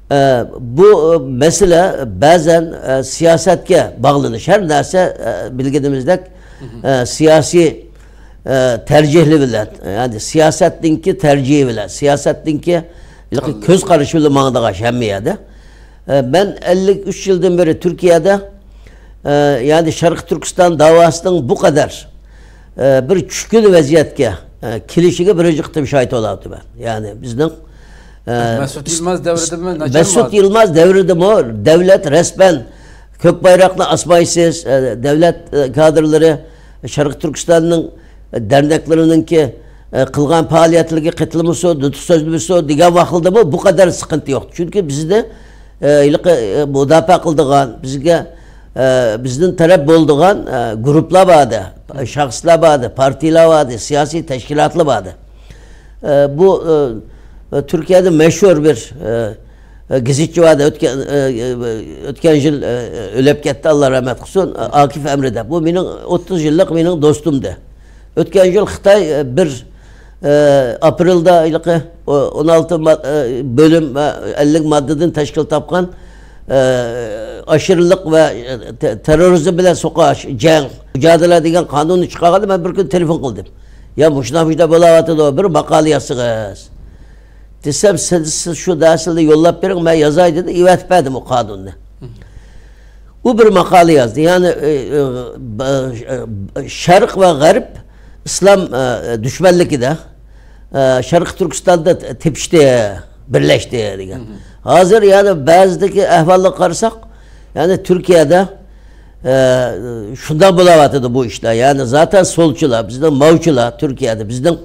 ئە، بۇ، ئە، مەسىلە بەزەن، ئە، سىياسەتكە باغلىنىش. ھەر نەرسە، ئە، بىلگىنىمىزدەك، ئە، سىياسىي، ئە، تەرجىھلىرى بىلەن، يەنى سىياسەتنىڭكى تەرجىھى بىلەن، سىياسەتنىڭكى كۆز قارىشى بىلەن ماڭىدىغان ئىش ھەممە يەردە. ئە، مەن ئەللىك ئۈچ يىلدىن بېرى تۈركىيەدە، ئە، يەنى شەرقىي تۈركىستان داۋاسىنىڭ بۇ قەدەر، ئە، بىر چۈشكۈن ۋەزىيەتكە، ئە، كېلىشىگە بىرىنچى قېتىم شاھىت بولاۋاتىمەن. يەنى بىزنىڭ، ئە، مەسۇت يىلماز دەۋرىدىمۇ ناچارمۇ؟ مەسۇت يىلماز دەۋرىدىمۇ دەۋلەت رەسمەن كۆك بايراقنى ئاسمايسىز، ئە، دەۋلەت، ئە، كادىرلىرى شەرقىي تۈركىستاننىڭ دەرنەكلىرىنىڭكى، ئە، قىلغان پائالىيەتلىرىگە قېتىلمىسۇن، نۇتۇق سۆزلىمىسۇن دېگەن ۋاقىتلىدىمۇ بۇ قەدەر سىقىنتى يوق. چۈنكى بىزنى، ئە، ھېلىقى، ئە، مۇداپىئە قىلىدىغان، بىزگە، ئە، بىزدىن تەرەپ بولىدىغان، ئە، گۇرۇپپىلار بار ئىدى، شەخسلەر بار ئىدى، پارتىيىلار بار ئىدى، سىياسىي تەشكىلاتلار بار ئىدى. ئە، بۇ، ئە، تۈركىيەدە مەشھۇر بىر، ئە، ئە، گېزىتچى بار ئىدى، ئۆتكەن، ئە، ئە، ئۆتكەن يىل، ئە، ئۆلۈپ كەتتى، ئاللا رەھمەت قىلسۇن، ئاكىف ئەمرى دەپ. بۇ مېنىڭ ئوتتۇز يىللىق مېنىڭ دوستۇمدى. ئۆتكەن يىل خىتاي، ئە، بىر، ئە، ئاپرېلدا ھېلىقى ئو-، ئون ئالتە ما-، ئە، بۆلۈم ۋە ئەللىك ماددىدىن تەشكىل تاپقان، ئە، ئاشۇرۇلۇق ۋە، ئە، تە-، تېررورىزم بىلەن سوقۇش، جەڭ، مۇجادىلە دېگەن قانۇننى چىقارغاندا مەن بىر كۈنى تېلېفون قىلدىم. يا مۇشۇنداق، مۇشۇنداق بولاۋاتىدۇ، بىر ماقالە يازسىڭىز. دېسەم، سىز، سىز شۇ نەرسىلەرنى يوللاپ بېرىڭ، مەن يازاي دېدى، ئېۋەتىپ بەردىم ئۇ قانۇننى. ئۇ بىر ماقالە يازدى. يەنى، ئە، ئە، ئە، شەرق ۋە غەرب ئىسلام، ئە، دۈشمەنلىكىدە، ئە، شەرقىي تۈركىستاندا تېپىشتى، بىرلەشتى دېگەن. ھازىر يەنى بەزىدىكى ئەھۋالغا قارىساق، يەنى تۈركىيەدە، ئە، شۇنداق بولاۋاتىدۇ بۇ ئىشلار. يەنى زاتەن سولچىلار، بىزنىڭ ماۋچىلار تۈركىيەدە، بىزنىڭ،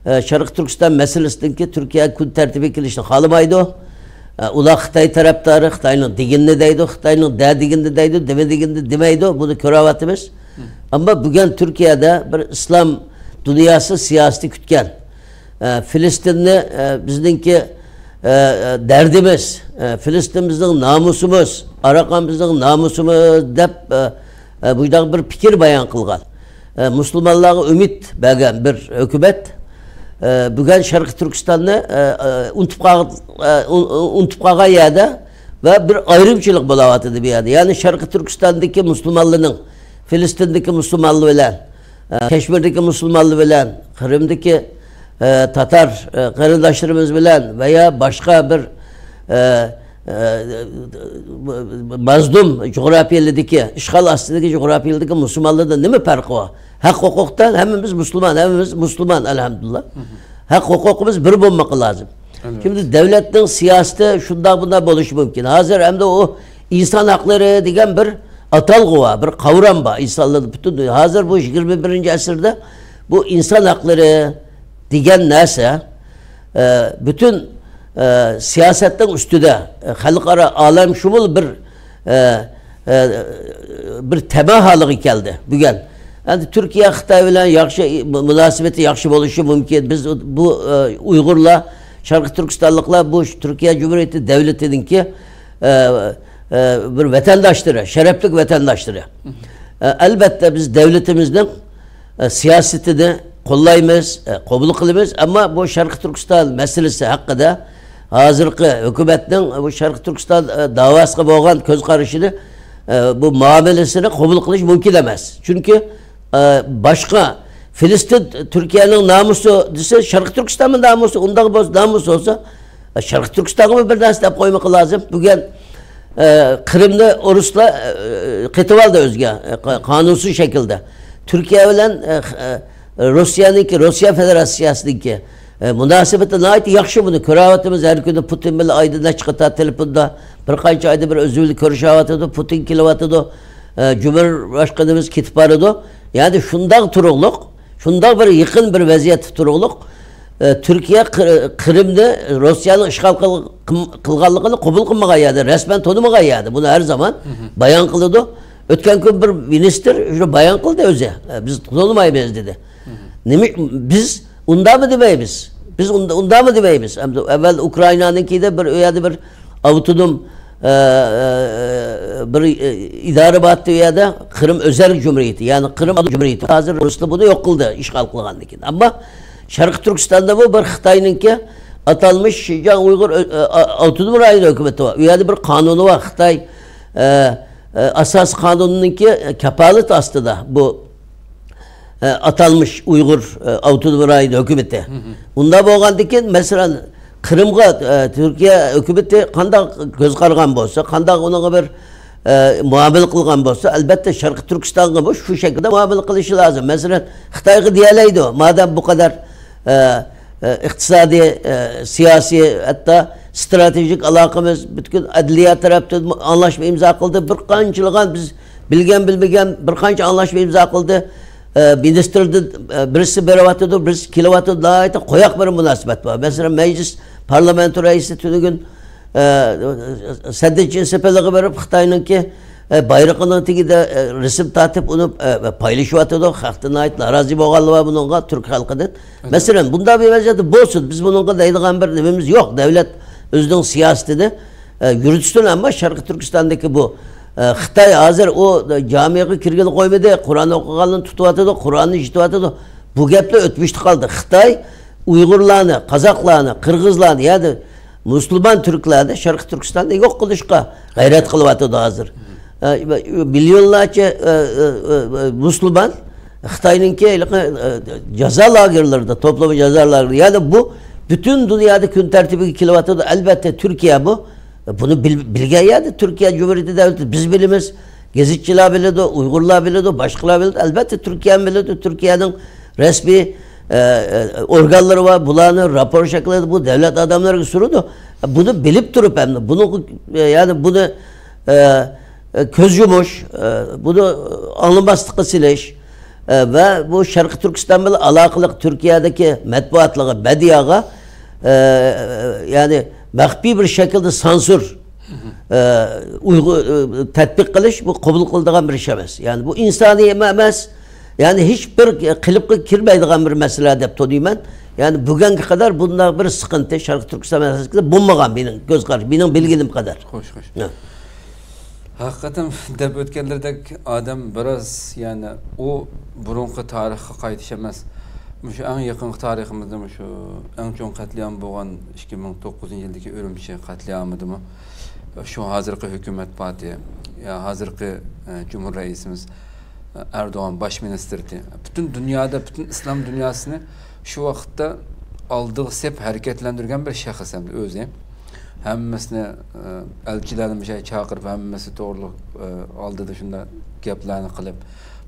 ئە، شەرقىي تۈركىستان مەسىلىسىدىكى تۈركىيە كۈن تەرتىپىگە كېلىشنى خالىمايدۇ. ئە، ئۇلار خىتاي تەرەپدارى، خىتاينىڭ دېگىنىنى دەيدۇ، خىتاينىڭ دە دېگىنىنى دەيدۇ، دېمە دېگىنىنى دېمەيدۇ، بۇنى كۆرۈۋاتىمىز. ئەمما بۈگۈن تۈركىيەدە بىر ئىسلام دۇنياسى سىياسىتى كۈتكەن، ئە، فىلىستىننى، ئە، بىزنىڭكى، ئە، ئە، دەردىمىز، ئە، فىلىستىن بىزنىڭ نامۇسىمىز، ئاراقان بىزنىڭ نامۇسىمىز دەپ، ئە، ئە، بۇنداق بىر پىكىر بايان قىلغان، ئە، مۇسۇلمانلارغا ئۈمىد بەرگەن بىر ھۆكۈمەت، ئە، بۈگۈن شەرقىي تۈركىستاننى، ئە، ئە، ئۇنتۇپ قال-، ئە، ئۇ-، ئۇ-، ئۇنتۇپ قالغان يەردە ۋە بىر ئايرىمچىلىق بولاۋاتىدۇ بۇ يەردە. يەنى شەرقىي تۈركىستاندىكى مۇسۇلمانلارنىڭ فىلىستىندىكى مۇسۇلمانلار بىلەن، ئە، كەشمىردىكى مۇسۇلمانلار بىلەن، قىرىمدىكى، ئە، تاتار، ئە، قېرىنداشلىرىمىز بىلەن ۋە يا باشقا بىر، ئە، ئە، مەزلۇم جۇغراپىيەلىرىدىكى، ئىشغال ئاستىدىكى جۇغراپىيەلىرىدىكى مۇسۇلمانلاردا نېمە پەرقى بار؟ ھەق ھوقۇقتا ھەممىمىز مۇسۇلمان، ھەممىمىز مۇسۇلمان، ئەلھەمدۇلىللا. ھەق ھوقۇقىمىز بىر بولماقى لازىم. شىمدى دۆلەتنىڭ سىياسىتى شۇنداق بۇنداق بولۇشى مۇمكىن. ھازىر ئەمدى ئۇ ئىنسان ھەقلىرى دېگەن بىر ئاتالغۇ بار، بىر قاۋرام بار ئىنسانلاردا پۈتۈن دۇنيا. ھازىر بۇ يىگىرمە بىرىنچى ئەسىردە بۇ ئىنسان ھەقلىرى دېگەن نەرسە، ئە، پۈتۈن، ئە، سىياسەتنىڭ ئۈستىدە، ئە، خەلقئارا ئالەمشۇمۇل بىر، ئە، ئە، بىر تەمە ھالىغا كەلدى بۈگۈن. ئەمدى تۈركىيە خىتاي بىلەن ياخشى، مۇناسىۋىتى ياخشى بولۇشى مۇمكىن. بىز بۇ، ئە، ئۇيغۇرلار شەرقىي تۈركىستانلىقلار بۇ تۈركىيە جۇمھۇرىيىتى دۆلىتىنىڭكى، ئە، ئە، بىر ۋەتەنداشلىرى، شەرەپلىك ۋەتەنداشلىرى. ئە، ئەلبەتتە، بىز دۆلىتىمىزنىڭ، ئە، سىياسىتىنى قوللايمىز، ئە، قوبۇل قىلىمىز. ئەمما بۇ شەرقىي تۈركىستان مەسىلىسى ھەققىدە ھازىرقى ھۆكۈمەتنىڭ بۇ شەرقىي تۈركىستان، ئە، داۋاسىغا بولغان كۆز قارىشىنى، ئە، بۇ مۇئامىلىسىنى قوبۇل قىلىش مۇمكىن ئەمەس. چۈنكى ئە، باشقا، فىلىستىن تۈركىيەنىڭ نامۇسى دېسە، شەرقىي تۈركىستانمۇ نامۇسى، ئۇنداق بولسا، نامۇس بولسا، ئە، شەرقىي تۈركىستانغىمۇ بىر نەرسە دەپ قويماقى لازىم. بۈگۈن، ئە، قىرىمنى ئورۇسلار، ئە، قېتىۋالدى ئۆزىگە، ئە، قا-، قانۇنسىز شەكىلدە. تۈركىيە بىلەن، ئە، ئە، روسىيەنىڭكى، روسىيە فېدېراتسىيەسىنىڭكى، ئە، مۇناسىۋىتى ناھايىتى ياخشى، بۇنى كۆرۈۋاتىمىز. ھەر كۈنى پۇتىن بىلەن ئايدا نەچچە قېتىم تېلېفوندا، بىر قانچە ئايدا بىر ئۆزى بىلەن كۆرۈشۈۋاتىدۇ، پۇتىن كېلىۋاتىدۇ، ئە، جۇمھۇر باشقىنىمىز كېتىپ بارىدۇ. يەنى شۇنداق تۇرۇقلۇق، شۇنداق بىر يېقىن بىر ۋەزىيەتتە تۇرۇقلۇق، ئە، تۈركىيە قىر-، قىرىمنى روسىيەنىڭ ئىشغال قىل-، قىم-، قىلغانلىقىنى قوبۇل قىلمىغان يەردە، رەسمەن تونۇمىغان يەردە. بۇنى ھەر زامان بايان قىلىدۇ. ئۆتكەن كۈن بىر مىنىستىر شۇنى بايان قىلدى ئۆزى. ئە، بىز تونۇمايمىز دېدى. نېمە، بىز ئۇنداقمۇ دېمەيمىز. بىز ئۇندا-، ئۇنداقمۇ دېمەيمىز. ئەمدى ئەۋۋەل ئۇكرائىنانىڭكىدە بىر، ئۇ يەردە بىر ئاپتونوم، ئە، ئە، بىر، ئە، ئىدارە بارتى ئۇ يەردە، قىرىم ئۆزەل جۇمھۇرىيىتى، يەنى قىرىم جۇمھۇرىيىتى. ھازىر رۇسلار بۇنى يوق قىلدى، ئىشغال قىلغاندىن كېيىن. ئەمما شەرقىي تۈركىستاندا بۇ بىر خىتاينىڭكى ئاتالمىش شىنجاڭ ئۇيغۇر ئۆ-، ئە، ئا-، ئاپتونوم رايون ھۆكۈمىتى بار. ئۇ يەردە بىر قانۇنى بار. خىتاي، ئە، ئە، ئاساسىي قانۇنىنىڭكى كاپالىتى ئاستىدا بۇ ئە، ئاتالمىش ئۇيغۇر، ئە، ئاپتونوم رايون ھۆكۈمىتى. ئۇنداق بولغاندىكىن، مەسىلەن، قىرىمغا، ئە، تۈركىيە ھۆكۈمىتى قانداق كۆز قارىغان بولسا، قانداق ئۇنىڭغا بىر، ئە، مۇئامىلە قىلغان بولسا، ئەلبەتتە، شەرقىي تۈركىستانغىمۇ شۇ شەكىلدە مۇئامىلە قىلىشى لازىم. مەسىلەن، خىتايغا دېيەلەيدۇ، مادەم بۇ قەدەر، ئە، ئە، ئىقتىسادىي، ئە، سىياسىي، ھەتتا ستراتېگىك ئالاقىمىز، پۈتكۈل ئەدلىيە تەرەپتىن ئاڭلاشما ئىمزا قىلدى. بىر قانچىلىغان بىز بىلگەن بىلمىگەن بىر قانچە ئاڭلاشما ئىمزا قىلدى. ئە، مىنىستىردىن، ئە، بىرسى بېرىۋاتىدۇ، بىرسى كېلىۋاتىدۇ. ناھايىتى قويۇق بىر مۇناسىۋەت بار. مەسىلەن، مەجلىس پارلامېنت رەئىسى تۈنۈگۈن، ئە، سەددىچىن سېپىلىغا بېرىپ، خىتاينىڭكى، ئە، بايرىقىنىڭ تېگىدە، ئە، رەسىم تارتىپ، ئۇنى، ئە، پايلىشىۋاتىدۇ. خەلقتە ناھايىتى نارازى بولغانلار بار بۇنىڭغا، تۈرك خەلقىدىن. مەسىلەن، بۇنداق بىر ۋەزىيەتتە بولسۇن، بىز بۇنىڭغا دەيدىغان بىر نېمىمىز يوق. دۆلەت ئۆزىنىڭ سىياسىتىنى ئە، يۈرۈتسۇن، ئەمما شەرقىي تۈركىستاندىكى بۇ، ئە، خىتاي ھازىر ئۇ جامىغا كىرگىلى قويمىدى، قۇرئان ئوقۇغانلارنى تۇتۇۋاتىدۇ، قۇرئاننى يىتىۋاتىدۇ. بۇ گەپلەر ئۆتمۈشتە قالدى. خىتاي ئۇيغۇرلارنى، قازاقلارنى، قىرغىزلارنى، يەنى مۇسۇلمان تۈركلەرنى شەرقىي تۈركىستاندا يوق قىلىشقا غەيرەت قىلىۋاتىدۇ ھازىر. ئە، مىليونلارچە، ئە، ئە، ئە، مۇسۇلمان خىتاينىڭكى ھېلىقى، ئە، جازا لاگېرلىرىدا، توپلىما جازا لاگېرلىرى. يەنى بۇ پۈتۈن دۇنيادا كۈن تەرتىپىگە كېلىۋاتىدۇ. ئەلۋەتتە، تۈركىيەمۇ بۇنى بىل-، بىلگەن يەردە، تۈركىيە جۇمھۇرىيىتى دەۋلىتى، بىز بىلىمىز، گېزىتچىلار بىلىدۇ، ئۇيغۇرلار بىلىدۇ، باشقىلار بىلىدۇ. ئەلۋەتتە، تۈركىيەمۇ بىلىدۇ، تۈركىيەنىڭ رەسمىي، ئە، ئە، ئورگانلىرى بار، بۇلارنى راپور شەكلىدە بۇ دەۋلەت ئادەملىرىگە سۇنىدۇ. بۇنى بىلىپ تۇرۇپ ھەم بۇنىڭغا، يەنى بۇنى، ئە، ئە، كۆز يۇمۇش، ئە، بۇنى ئاڭلىماسلىققا سېلىش، ئە، ۋە بۇ شەرقىي تۈركىستان بىلەن ئالاقىلىق تۈركىيەدىكى مەتبۇئاتلارغا، مېدىياغا، ئە، يەنى مەخپىي بىر شەكىلدە سانسۇر، ئە، ئۇيغۇ-، ئە، تەتبىق قىلىش، بۇ قوبۇل قىلىدىغان بىر ئىش ئەمەس. يەنى بۇ ئىنسانىي ئەمەس، يەنى ھېچ بىر قېلىپقا كىرمەيدىغان بىر مەسىلە دەپ تونۇيمەن. يەنى بۈگۈنگە قەدەر بۇنداق بىر سىقىنتى شەرقىي تۈركىستان مەسىلىسىدە بولمىغان، مېنىڭ كۆز قارىشىم، مېنىڭ بىلگىنىم قەدەر. خوش، خوش. ھە. ھەقىقەتەن دەپ ئۆتكەنلىرىدەك ئادەم بىراز، يەنى ئۇ بۇرۇنقى تارىخقا قايتىش ئەمەس. مۇشۇ ئەڭ يېقىنقى تارىخىمىزدا مۇشۇ ئەڭ چوڭ قەتلىئام بولغان ئىككى مىڭ توققۇزىنچى يىلدىكى ئۈرۈمچى قەتلىئامىدىمۇ شۇ ھازىرقى ھۆكۈمەت پارتىيە، يا ھازىرقى، ئە، جۇمھۇر رەئىسىمىز، ئە، ئەردوغان باش مىنىستىرى، پۈتۈن دۇنيادا، پۈتۈن ئىسلام دۇنياسىنى شۇ ۋاقىتتا ئالدىغا سېپ ھەرىكەتلەندۈرگەن بىر شەخس ئەمدى ئۆزى. ھەممىسىنى، ئە، ئەلچىلەرنى مۇشۇ يەرگە چاقىرىپ، ھەممىسى توغرۇلۇق، ئە، ئالدىدا شۇنداق گەپلەرنى قىلىپ،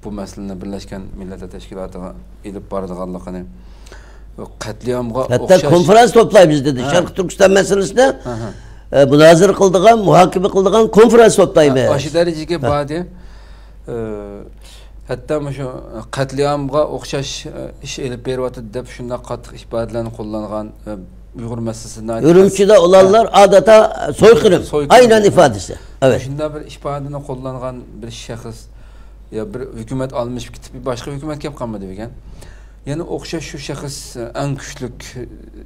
بۇ مەسىلىنى بىرلەشكەن مىللەتلەر تەشكىلاتىغا ئېلىپ بارىدىغانلىقىنى، قەتلىئامغا ھەتتا ئوخشاش كونفرانس توپلايمىز دېدى. ھە. شەرقىي تۈركىستان مەسىلىسىنى، ھە، ھە. ئە، مۇنازىرە قىلىدىغان، مۇھاكىمە قىلىدىغان كونفرانس توپلايمىز. ھە، ئاشۇ دەرىجىگە ھە. باردى. ئە، ھەتتا مۇشۇ قەتلىئامغا ئوخشاش، ئە، ئىش ئېلىپ بېرىۋاتىدۇ دەپ شۇنداق قاتتىق ئىپادىلەرنى قوللانغان، ئە، ئۇيغۇر مەسىلىسىدە ئۈرۈمچىدە ئۇلارلار ھە. ئادەتتە سويقىرىم. سويقىرىم. ئاينەن ئىپادىسى. ئەۋەت. شۇنداق بىر ئىپادىنى قوللانغان بىر شەخس، يا بىر ھۆكۈمەت ئالمىشىپ كېتىپ، بىر باشقا ھۆكۈمەت كېلىپ قالمىدى بىگەن. يەنە ئوخشاش شۇ شەخس ئەڭ كۈچلۈك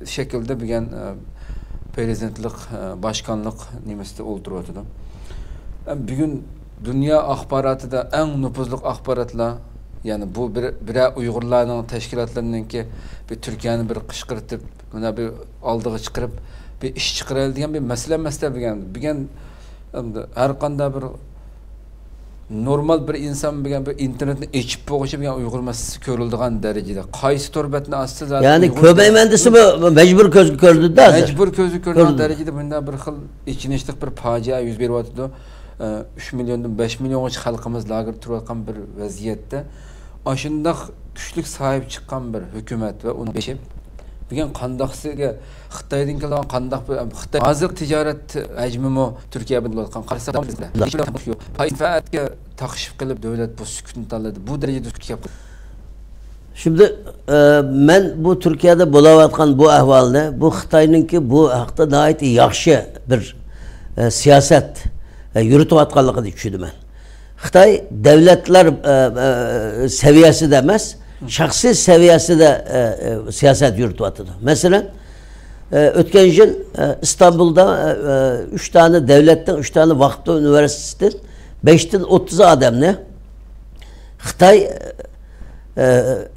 شەكىلدە بىگەن، ئە، پرېزىدېنتلىق، ئە، باشقانلىق نېمىسىدە ئولتۇرۇۋاتىدۇ. ئە، بۈگۈن دۇنيا ئاخباراتىدا ئەڭ نوپۇزلۇق ئاخباراتلار، يەنى بۇ بىر، بىرەر ئۇيغۇرلارنىڭ تەشكىلاتلىرىنىڭكى بىر تۈركىيەنى بىر قىشقىرتىپ، مانا بىر ئالدىغا چىقىرىپ، بىر ئىش چىقىرايلى دېگەن بىر مەسىلە ئەمەس دە بۈگۈن. بۈگۈن ئەمدى ھەر قانداق بىر نورمال بىر ئىنسان بۈگۈن بىر ئىنتېرنېتنى ئېچىپ بولغۇچە بۈگۈن ئۇيغۇر مەسىلىسى كۆرۈلىدىغان دەرىجىدە. قايسى تور بەتنى ئاچسا زادى يەنى ئۇيغۇر كۆرمەيمەن دېسىمۇ مەجبۇر كۆزگە كۆرۈندى ھازىر. مەجبۇر كۆزگە كۆرۈنگەن كۆرۈندى. دەرىجىدە بۇنداق بىر خىل ئېچىنىشلىق بىر پاجىئە يۈز بېرىۋاتىدۇ. ئە، ئۈچ مىليوندىن بەش مىليونغىچە خەلقىمىز لاگېردا تۇرۇۋاتقان بىر ۋەزىيەتتە، ئاشۇنداق كۈچلۈك ساھىب چىققان بىر ھۆكۈمەت ۋە ئۇنىڭ بېشى بۈگۈن قانداقسىگە خىتايدىن كېلىدىغان قانداق بىر، خىتاي ھازىر تىجارەت ھەجمىمۇ تۈركىيە بىلەن بولۇۋاتقان قارىساق، پايدىغا تاقىشىپ قېلىپ دۆلەت بۇ سۈكۈتنى تاللىدى. بۇ دەرىجىدە سۈكۈت كەپ قالدى. شىمدى، ئە، مەن بۇ تۈركىيەدە بولاۋاتقان بۇ ئەھۋالنى، بۇ خىتاينىڭكى بۇ ھەقتە ناھايىتى ياخشى بىر، ئە، سىياسەت، ئە، يۈرۈتۈۋاتقانلىقىنى چۈشىنىمەن. خىتاي دەۋلەتلەر، ئە، ئە، سەۋىيەسىدە ئەمەس، شەخسىي سەۋىيەسىدە، ئە، ئە، سىياسەت يۈرۈتۈۋاتىدۇ. مەسىلەن، ئە، ئۆتكەن يىل، ئە، ئىستانبۇلدا، ئە، ئە، ئۈچ دانە دەۋلەتنىڭ، ئۈچ دانە ۋاقىتلىق ئۇنىۋېرسىتېتتىن بەشتىن ئوتتۇز ئادەمنى خىتاي، ئە،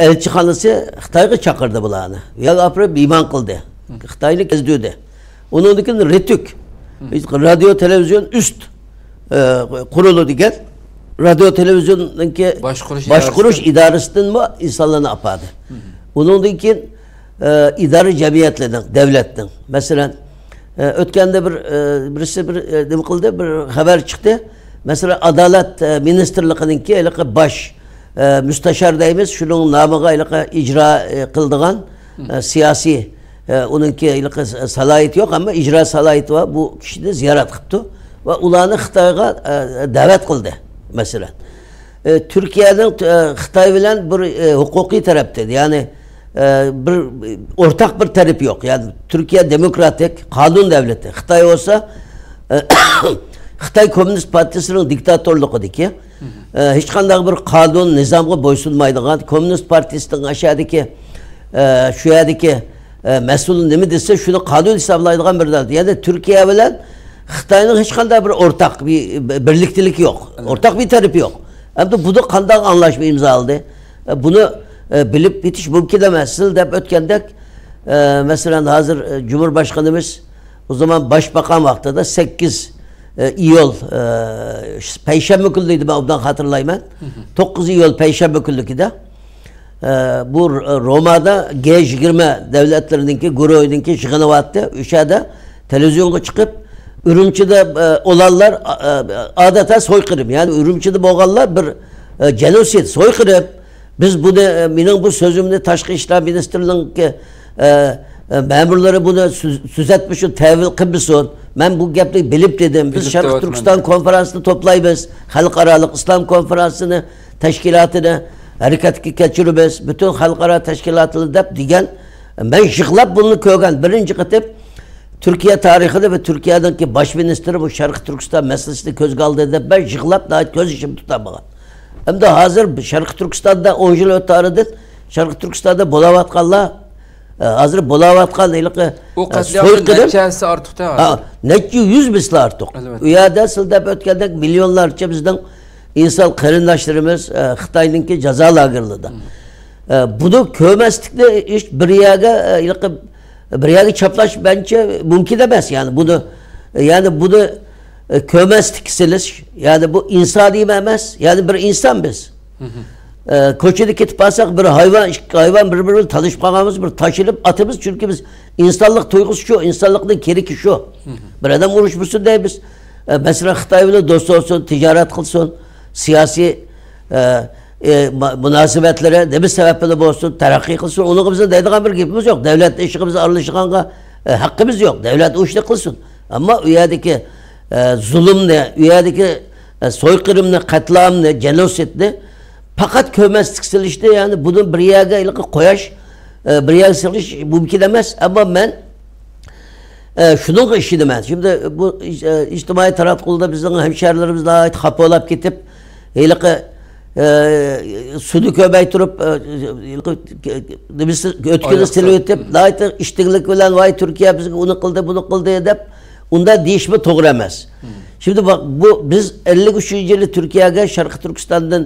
ئەلچىخانىسى خىتايغا چاقىردى بۇلارنى. يەرگە ئاپىرىپ مېھمان قىلدى. خىتاينى كەزدۈردى. ئۇنىڭدىن كېيىن رېتۈك، رادىيو تېلېۋىزىيون ئۈست، ئە، قۇرۇلۇ دېگەن رادىيو تېلېۋىزىيوننىڭكى باشقۇرۇش باشقۇرۇش ئىدارىسى. ئىدارىسىدىنمۇ ئىنسانلارنى ئاپاردى. ئۇنىڭدىن كېيىن، ئە، ئىدارە جەمئىيەتلىرىنىڭ، دەۋلەتنىڭ. مەسىلەن، ئە، ئۆتكەندە بىر، ئە، بىرسى بىر، ئە، نېمە قىلدى، بىر خەۋەر چىقتى. مەسىلەن، ئادالەت، ئە، مىنىستىرلىقىنىڭكى ھېلىقى باش، ئە، مۇستەشار دەيمىز، شۇنىڭ نامىغا ھېلىقى ئىجرا، ئە، قىلىدىغان، ئە، سىياسىي، ئە، ئۇنىڭكى ھېلىقى سالاھىيىتى يوق، ئەمما ئىجرا سالاھىيىتى بار. بۇ كىشىنى زىيارەت قىپتۇ ۋە ئۇلارنى خىتايغا، ئە، دەۋەت قىلدى، مەسىلەن. ئە، تۈركىيەنىڭ، ئە، خىتاي بىلەن بىر، ئە، ھوقۇقىي تەرەپتىن، يەنى، ئە، بىر ئورتاق بىر تەرىپى يوق. يەنى تۈركىيە دېموكراتىك، قانۇن دەۋلىتى. خىتاي بولسا، ئە، خىتاي كوممۇنىست پارتىيىسىنىڭ دىكتاتورلۇقىدىكى، ئە، ھېچقانداق بىر قانۇن، نىزامغا بويسۇنمايدىغان، كوممۇنىست پارتىيىسىنىڭ ئاشۇ يەردىكى، ئە، شۇ يەردىكى، ئە، مەسئۇلى نېمە دېسە، شۇنى قانۇن ھېسابلايدىغان بىر دۆلەت. يەنى تۈركىيە بىلەن خىتاينىڭ ھېچقانداق بىر ئورتاق بىر، بىرلىكتىلىكى يوق. ئورتاق بىر تەرىپى يوق. ئەمدى بۇدا قانداق ئاڭلاشما ئىمزالىدى؟ ئە، بۇنى، ئە، بىلىپ يېتىش مۇمكىن ئەمەس. سىز دەپ ئۆتكەندەك، ئە، مەسىلەن، ھازىر، ئە، جۇمھۇر باشقىنىمىز ئۇ زامان باش باقان ۋاقتىدا سەككىز، ئە، ئىيۇل، ئە، پەيشەنبە كۈنى ئىدى، مەن ئوبدان خاتىرىلايمەن. توققۇز ئىيۇل پەيشەنبە كۈنلۈكىدە، ئە، بۇ ر-، رومادا گې يىگىرمە دۆلەتلىرىنىڭكى گۇرۇھىنىڭكى يىغىنى بارتى. ئۆشەدە تېلېۋىزىيونغا چىقىپ، ئۈرۈمچىدە، ئە، ئولانلار، ئە، ئە، ئادەتتە سويقىرىم. يەنى ئۈرۈمچىدە بولغانلار بىر، ئە، جېنوسىد، سويقىرىم. بىز بۇنى، ئە، مېنىڭ بۇ سۆزۈمنى تاشقى ئىشلار مىنىستىرلىرىنىڭكى، ئە، ئە، مەمۇرلىرى بۇنى سۆ-، سۆزەتمىشۇ تەۋىل قىلمىسۇن. مەن بۇ گەپنى بىلىپ دېدىم. بىز بىلىپ شەرقىي دەۋاتىمەن. تۈركىستان كونفرانسىنى توپلايمىز. خەلقئارالىق ئىسلام كونفرانسىنى تەشكىلاتىنى ھەرىكەتكە كەچۈرىمىز، پۈتۈن خەلقئارا تەشكىلاتلىرى دەپ دېگەن. مەن يىغلاپ بۇنى كۆرگەن بىرىنچى قېتىم تۈركىيە تارىخىدا ۋە تۈركىيەنىڭكى باش مىنىستىرى بۇ شەرقىي تۈركىستان مەسىلىسىنى كۆزگە ئالدى دەپ مەن يىغلاپ ناھايىتى كۆز يېشىمنى تۇتالمىغان. ئەمدى ھازىر شەرقىي تۈركىستاندا ئون يىل ئۆتتى ئارىدىن، شەرقىي تۈركىستاندا بولاۋاتقانلار، ئە، ھازىر بولاۋاتقان ھېلىقى، ئۇ ئە، قەتلىئامنىڭ سويقىرىم. نەچچە ھەسسە ئارتۇق-تە ھازىر. ھا، نەچچە يۈز مىسلى ئارتۇق. ئەلۋەتتە. ئۇ يەردە سىز دەپ ئۆتكەندەك مىليونلارچە بىزنىڭ ئىنسان قېرىنداشلىرىمىز، ئە، خىتاينىڭكى جازا لاگېرلىرىدا. ئە، بۇنى كۆرمەسلىكنى ھېچ بىر يەرگە، ئە، ھېلىقى بىر يەرگە چاپلاش مەنچە مۇمكىن ئەمەس. يەنى بۇنى، يەنى بۇنى، ئە، كۆرمەسلىككە سېلىش، يەنى بۇ ئىنسانىي ئەمەس. يەنى بىر ئىنسان بىز. ئە، كوچىدا كېتىپ بارساق، بىر ھايۋان، ئىككى ھايۋان بىر-بىرى بىلەن تالىشىپ قالغان بولسا، بىر تاشلىنىپ ئاتىمىز، چۈنكى بىز ئىنسانلىق تۇيغۇسى شۇ، ئىنسانلىقنىڭ كېرىكى شۇ. بىر ئادەم ئۇرۇشمىسۇن دەيمىز. ئە، مەسىلەن، خىتاي بىلەن دوست بولسۇن، تىجارەت قىلسۇن، سىياسىي، ئە، ئە، ما-، مۇناسىۋەتلىرى نېمە سەۋەب بىلەن بولسۇن، تەرەققىي قىلسۇن، ئۇنىڭغا بىزنىڭ دەيدىغان بىر گېپىمىز يوق. دەۋلەتنىڭ ئىشىغا بىز ئارىلىشىدىغانغا، ئە، ھەققىمىز يوق. دەۋلەت ئۇ ئىشنى قىلسۇن. ئەمما ئۇ يەردىكى، ئە، زۇلۇمنى، ئۇ يەردىكى، ئە، سويقىرىمنى، قەتلىئامنى، جېنوسىدنى پەقەت كۆرمەسلىك سېلىشنى، يەنى بۇنى بىر يەرگە ھېلىقى قوياش، ئە، بىر يەرگە سېلىش مۇمكىن ئەمەس. ئەمما مەن، ئە، شۇنىڭغا ئىشىنىمەن. شىمدى بۇ ئىج-، ئە، ئىجتىمائىي تاراتقۇلاردا بىزنىڭ ھەمشەھەرلىرىمىز ناھايىتى خاپا بولاپ كېتىپ، ھېلىقى، ئە، سۇنى كۆرمەي تۇرۇپ، ئە، ھېلىقى نېمىسى، ئۆتكىنى سېلىۋېتىپ، ناھايىتى ئىشتىنلىك بىلەن، ۋاي، تۈركىيە بىزگە ئۇنى قىلدى، بۇنى قىلدى دەپ، ئۇنداق دېيىشمۇ توغرا ئەمەس. شىمدى باق، بۇ بىز ئەللىك ئۈچىنچى يىلى تۈركىيەگە شەرقىي تۈركىستاندىن،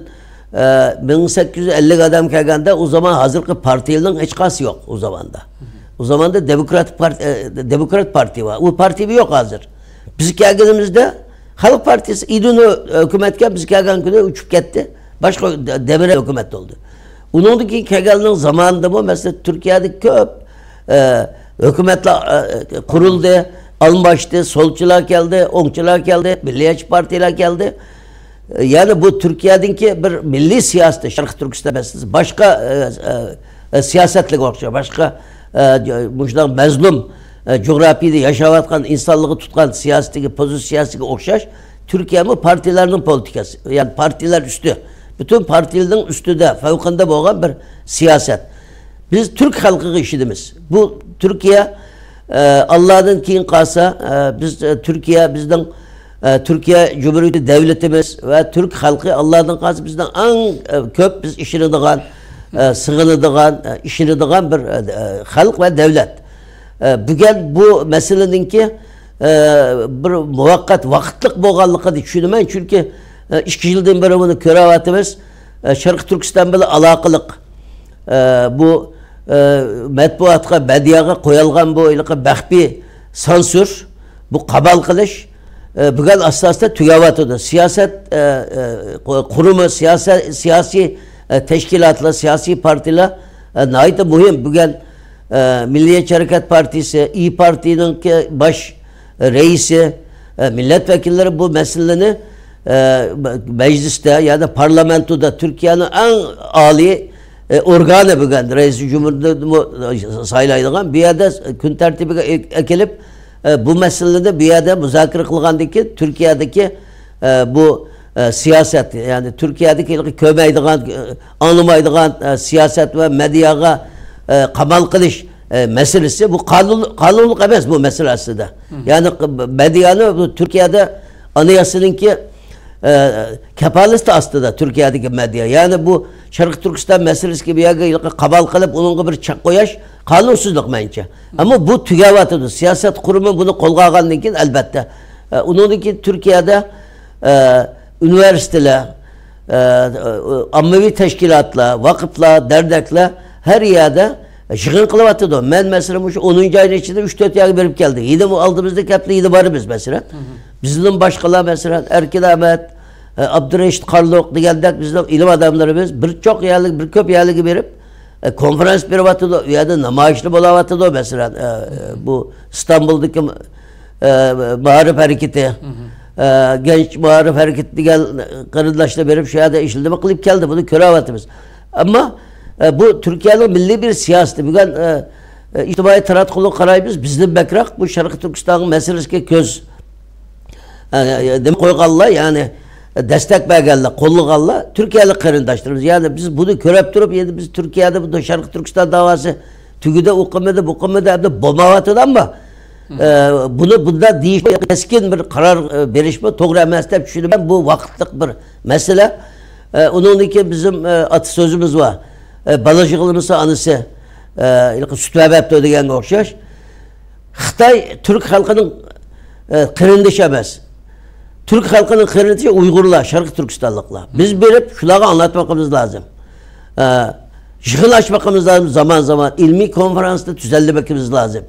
ئە، مىڭ سەككىز يۈز ئەللىك ئادەم كەلگەندە، ئۇ زامان ھازىرقى پارتىيىلىنىڭ ھېچقايسى يوق ئۇ زاماندا. ئۇ زاماندا دېموكرات پارت-، ئە، دېموكرات پارتىيە بار. ئۇ پارتىيە يوق ھازىر. بىز كەلگىنىمىزدە خەلق پارتىيىسى ئىدىنو ھۆكۈمەتكە، بىز كەلگەن كۈنى ئۇچۇپ كەتتى. باشقا دە-، دېمىرەل ھۆكۈمەت بولدى. ئۇنىڭدىن كېيىن كەلگەننىڭ زامانىدىمۇ، مەسىلەن، تۈركىيەدە كۆپ، ئە، ھۆكۈمەتلەر، ئە، قۇرۇلدى، ئالماشتى، سولچىلار كەلدى، ئوڭچىلار كەلدى، مىللىيەتچى پارتىيىلار كەلدى. يەنى بۇ تۈركىيەدىكى بىر مىللىي سىياسىتى، شەرقىي تۈركىستان مەسىلىسى باشقا، ئە، ئە، ئە، سىياسەتلەرگە ئوخشاش، باشقا، ئە، مۇشۇنداق مەزلۇم، ئە، جۇغراپىيىدە ياشاۋاتقان ئىنسانلىقى تۇتقان سىياسىتىگە، پوزىتسىيەسىگە ئوخشاش تۈركىيەمۇ پارتىيىلەرنىڭ پولىتىكاسى، يەنى پارتىيىلەر ئۈستى، پۈتۈن پارتىيىلەرنىڭ ئۈستىدە، فەۋقىندە بولغان بىر سىياسەت. بىز تۈرك خەلقىگە ئىشىنىمىز. بۇ تۈركىيە، ئە، ئاللادىن كېيىن قالسا، ئە، بىز، ئە، تۈركىيە بىزنىڭ، ئە، تۈركىيە جۇمھۇرىيىتى دەۋلىتىمىز ۋە تۈرك خەلقى ئاللادىن قالسا بىزنىڭ ئەڭ، ئە، كۆپ بىز ئىشىنىدىغان، ئە، سېغىنىدىغان، ئە، ئىشىنىدىغان بىر، ئە، ئە، خەلق ۋە دەۋلەت. ئە، بۈگۈن بۇ مەسىلىنىڭكى، ئە، بىر مۇۋەققەت، ۋاقىتلىق بولغانلىقىنى چۈشىنىمەن، چۈنكى، ئە، ئىككى يىلدىن بېرى بۇنى كۆرۈۋاتىمىز. ئە، شەرقىي تۈركىستان بىلەن ئالاقىلىق، ئە، بۇ، ئە، مەتبۇئاتقا، مېدىياغا قويۇلغان بۇ ھېلىقى مەخپىي سانسۇر، بۇ قامال قىلىش، ئە، بۈگۈن ئاستا-ئاستا تۈگەۋاتىدۇ. سىياسەت، ئە، ئە، قۇ-، قۇرۇمى، سىياسەت، سىياسىي، ئە، تەشكىلاتلار، سىياسىي پارتىيىلەر، ئە، ناھايىتى مۇھىم. بۈگۈن، ئە، مىللىيەتچى ھەرىكەت پارتىيىسى، ئىيي پارتىيىنىڭكى باش رەئىسى، ئە، مىللەت ۋەكىللىرى بۇ مەسىلىنى، ئە، مەجلىستە، يەنى پارلامېنتودا، تۈركىيەنىڭ ئەڭ ئالىي، ئە، ئورگانى بۈگۈن رەئىس جۇمھۇرنى سايلايدىغان، بۇ يەردە كۈن تەرتىپىگە ئەكېلىپ، ئە، بۇ مەسىلىنى بۇ يەردە مۇزاكىرە قىلغاندىن كېيىن، تۈركىيەدىكى، ئە، بۇ، ئە، سىياسەت، يەنى تۈركىيەدىكى كۆرمەيدىغان، ئە، ئاڭلىمايدىغان، ئە، سىياسەت ۋە مېدىياغا، ئە، قامال قىلىش، ئە، مەسىلىسى، بۇ قانۇن، قانۇنلۇق ئەمەس بۇ مەسىلە ئەسلىدە. يەنى ق-، مېدىيانى بۇ تۈركىيەدە ئاناياسىنىڭكى، ئە، كاپالىتى ئاستىدا تۈركىيەدىكى مېدىيا. يەنى بۇ شەرقىي تۈركىستان مەسىلىسىگە بۇ يەرگە ھېلىقى قامال قىلىپ، ئۇنىڭغا بىر چەك قويۇش قانۇنسىزلىق مېنىڭچە. ئەمما بۇ تۈگەۋاتىدۇ. سىياسەت قۇرۇمى بۇنى قولغا ئالغاندىن كېيىن، ئەلۋەتتە، ئە، ئۇنىڭدىن كېيىن تۈركىيەدە، ئە، ئۇنىۋېرسىتېتلار، ئە، ئاممىۋى تەشكىلاتلار، ۋاقىپلار، دەرنەكلەر ھەر يەردە يىغىن قىلىۋاتىدۇ. مەن، مەسىلەن، مۇشۇ ئونىنچى ئاينىڭ ئىچىدە ئۈچ تۆت يەرگە بېرىپ كەلدىم. يەنە بۇ ئالدىمىزدا كەپتە يەنە بارىمىز، مەسىلەن. بىزدىن باشقىلار، مەسىلەن، ئەركىن ئەمەت، ئە، ئابدۇرېشىت قارلۇق دېگەندەك بىزنىڭ ئىلىم ئادەملىرىمىز بىر چوق يەرلىك، بىر كۆپ يەرلىككە بېرىپ، ئە، كونفرانس بېرىۋاتىدۇ، ئۇ يەردە نامايىشلار بولاۋاتىدۇ، مەسىلەن، ئە، بۇ ئىستانبۇلدىكى، ئە، مائارىپ ھەرىكىتى، ئە، گەنچ مائارىپ ھەرىكىتى دېگەن قېرىنداشلار بېرىپ، شۇ يەردە ئىشلىرىنى قىلىپ كەلدى، بۇنى كۆرۈۋاتىمىز. ئەمما، ئە، بۇ تۈركىيەنىڭ مىللىي بىر سىياسىتى. بۈگۈن، ئە، ئە، ئىجتىمائىي تاراتقۇلارغا قارايمىز، بىزدىن بەكرەك بۇ شەرقىي تۈركىستان مەسىلىسىگە كۆز ئە، نېمە قويغانلار، يەنى دەستەك بەرگەنلەر، قوللىغانلار تۈركىيەلىك قېرىنداشلىرىمىز. يەنى بىز بۇنى كۆرۈپ تۇرۇپ، يەنى بىز تۈركىيەدە بۇ شەرقىي تۈركىستان داۋاسى تۈگىدى، ئۇ قىلمىدى، بۇ قىلمىدى، ئەمدى بولمايۋاتىدۇ، ئەمما، ئە، بۇنى بۇنداق دېيىش، كەسكىن بىر قارار، ئە، بېرىشمۇ توغرا ئەمەس دەپ چۈشىنىمەن. بۇ ۋاقىتلىق بىر مەسىلە. ئە، ئۇنىڭدىن كېيىن بىزنىڭ، ئە، ئاتا سۆزىمىز بار. ئە، بالا يىغلىمىسا ئانىسى، ئە، سۈت بەرمەپتۇ دېگەنگە ئوخشاش. خىتاي تۈرك خەلقىنىڭ، ئە، قېرىندىشى ئەمەس. تۈرك خەلقىنىڭ قېرىندىشى ئۇيغۇرلار، شەرقىي تۈركىستانلىقلار. بىز بېرىپ شۇلارغا ئاڭلاتماقىمىز لازىم. ئە، يىغىن ئاچماقىمىز لازىم، زامان-زامان ئىلمىي كونفرانسنى تۈزەللىمىكىمىز لازىم.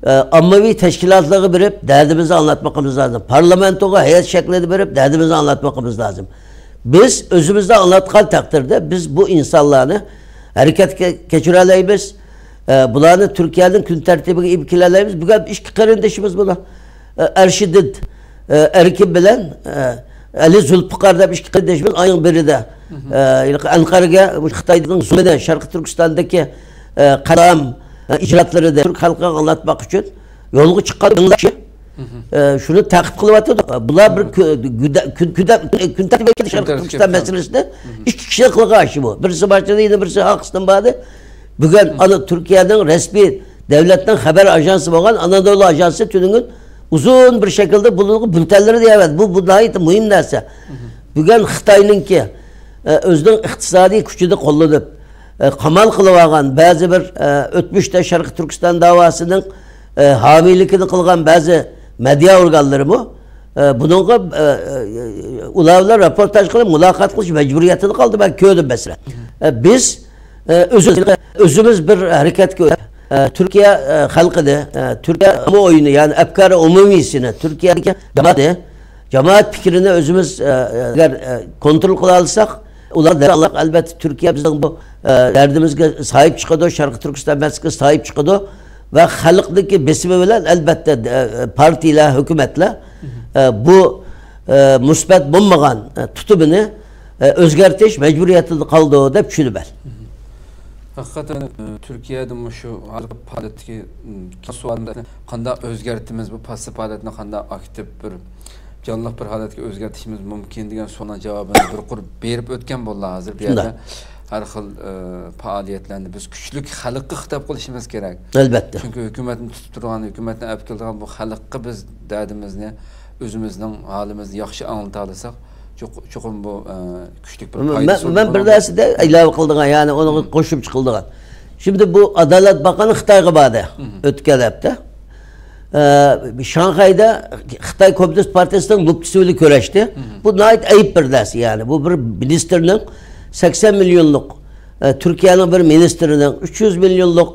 ئە، ئاممىۋى تەشكىلاتلارغا بېرىپ دەردىمىزنى ئاڭلاتماقىمىز لازىم. پارلامېنتوغا ھەيئەت شەكلىدە بېرىپ دەردىمىزنى ئاڭلاتماقىمىز لازىم. بىز ئۆزىمىزنى ئاڭلاتقان تەقدىردە، بىز بۇ ئىنسانلارنى ھەرىكەتكە كەچۈرەلەيمىز. ئە، بۇلارنى تۈركىيەنىڭ كۈن تەرتىپىگە ئېلىپ كېلەلەيمىز. بۈگۈن ئىككى قېرىندىشىمىز بۇلار. ئە، ئەرشىدىن، ئە، ئەركىن بىلەن، ئە، ئەلى زۇلپىقار دەپ ئىككى قېرىندىشىمىز ئاينىڭ بىرىدە، ئە، ئەنقەرىگە مۇشۇ خىتاينىڭ زۇلمىنى، شەرقىي تۈركىستاندىكى، ئە، قەتلىئام، ئە، ئىجرائاتلىرىنى تۈرك خەلقىگە ئاڭلاتماق ئۈچۈن يولغا چىققان مىڭلار كىشى. ئە، شۇنى تەقىب قىلىۋاتىدۇ. بۇلار بىر كۈ-، گۈدە-، كۈن-، كۈندە-، كۈن تەرتىپىگە كەلتۈردى شەرقىي تۈركىستان مەسىلىسىنى. ئىككى كىشىنىڭ قىلغان ئىشى بۇ. بىرسى باشلىدى، يەنە بىرسى ئارقىسىدىن باردى. بۈگۈن ئانا تۈركىيەنىڭ رەسمىي دۆلەتنىڭ خەۋەر ئاژانسى بولغان ئانادولۇ ئاژانسى تۈنۈگۈن ئۇزۇن بىر شەكىلدە بۇنىڭغا بۈلتەنلىرىنى يەۋەردى. بۇ، بۇ ناھايىتى مۇھىم نەرسە. بۈگۈن خىتاينىڭكى، ئە، ئۆزىنىڭ ئىقتىسادىي كۈچىنى قوللىنىپ، ئە، قامال قىلىۋالغان بەزى بىر، ئە، ئۆتمۈشتە شەرقىي تۈركىستان داۋاسىنىڭ، ئە، ھامىيلىكىنى قىلغان بەزى مېدىيا ئورگانلىرىمۇ، ئە، بۇنىڭغا، ئە، ئە، ئۇلار بىلەن راپورتاژ قىلىپ، مۇلاقات قىلىش مەجبۇرىيىتىدە قالدى. مەن كۆردۈم، مەسىلەن. ئە، بىز، ئە، ئۆزىمىز، ئۆزىمىز بىر ھەرىكەتكە ئۆتۈپ، ئە، تۈركىيە، ئە، خەلقىنى، ئە، تۈركىيە ئومۇمىيىنى، يەنى ئەپكارى ئومۇمىيسىنى، تۈركىيەدىكى جامائەتنى، جامائەت پىكرىنى ئۆزىمىز، ئە، ئەگەر، ئە، كونترول قىلالىساق، ئۇلار، ئەلۋەتتە، تۈركىيە بىزنىڭ بۇ، ئە، دەردىمىزگە ساھىب چىقىدۇ، شەرقىي تۈركىستان مەسىلىسىگە ساھىب چىقىدۇ ۋە خەلقنىڭكى بېسىمى بىلەن، ئەلۋەتتە، ئە، پارتىيەلەر، ھۆكۈمەتلەر، ئە، بۇ، ئە، مۇسبەت بولمىغان، ئە، تۇتۇمىنى، ئە، ئۆزگەرتىش مەجبۇرىيىتىدە قالىدۇ دەپ چۈشىنىمەن. ھەقىقەتەن، ئە، تۈركىيەدە مۇشۇ ھازىرقى ھالەتتىكى، ئىم، سوئالنى قانداق ئۆزگەرتىمىز، بۇ پاسسىپ ھالەتنى قانداق ئاكتىپ بىر جانلىق بىر ھالەتكە ئۆزگەرتىشىمىز مۇمكىن دېگەن سوئالنىڭ جاۋابىنى بىر قۇر بېرىپ ئۆتكەن بولدى. ھازىر بۇ يەردە ھەر خىل، ئە، پائالىيەتلەرنى بىز كۈچلۈك خەلققە خىتاب قىلىشىمىز كېرەك. ئەلۋەتتە. چۈنكى ھۆكۈمەتنى تۇتۇپ تۇرغان، ھۆكۈمەتنى ئەپ كېلىدىغان بۇ خەلققە بىز دەردىمىزنى، ئۆزىمىزنىڭ ھالىمىزنى ياخشى ئاڭلىتالىساق، چوق-، چوقۇم بۇ، ئە، كۈچلۈك بىر مەن، پايدىسى مەن بىر نەرسىدە ئىلاۋە قىلىدىغان، يەنى ئۇنىڭغا قوشۇمچە قىلىدىغان. شىمدى بۇ ئادالەت باقانى خىتايغا باردى ئۆتكەن ھەپتە. ئە، شاڭخەيدە خىتاي كوممۇنىست پارتىيىسىنىڭ نۇقتىسى بىلەن كۆرۈشتى. بۇ ناھايىتى ئەيىب بىر نەرسە، يەنى. بۇ بىر مىنىستىرنىڭ سەكسەن مىليونلۇق، ئە، تۈركىيەنىڭ بىر مىنىستىرىنىڭ، ئۈچ يۈز مىليونلۇق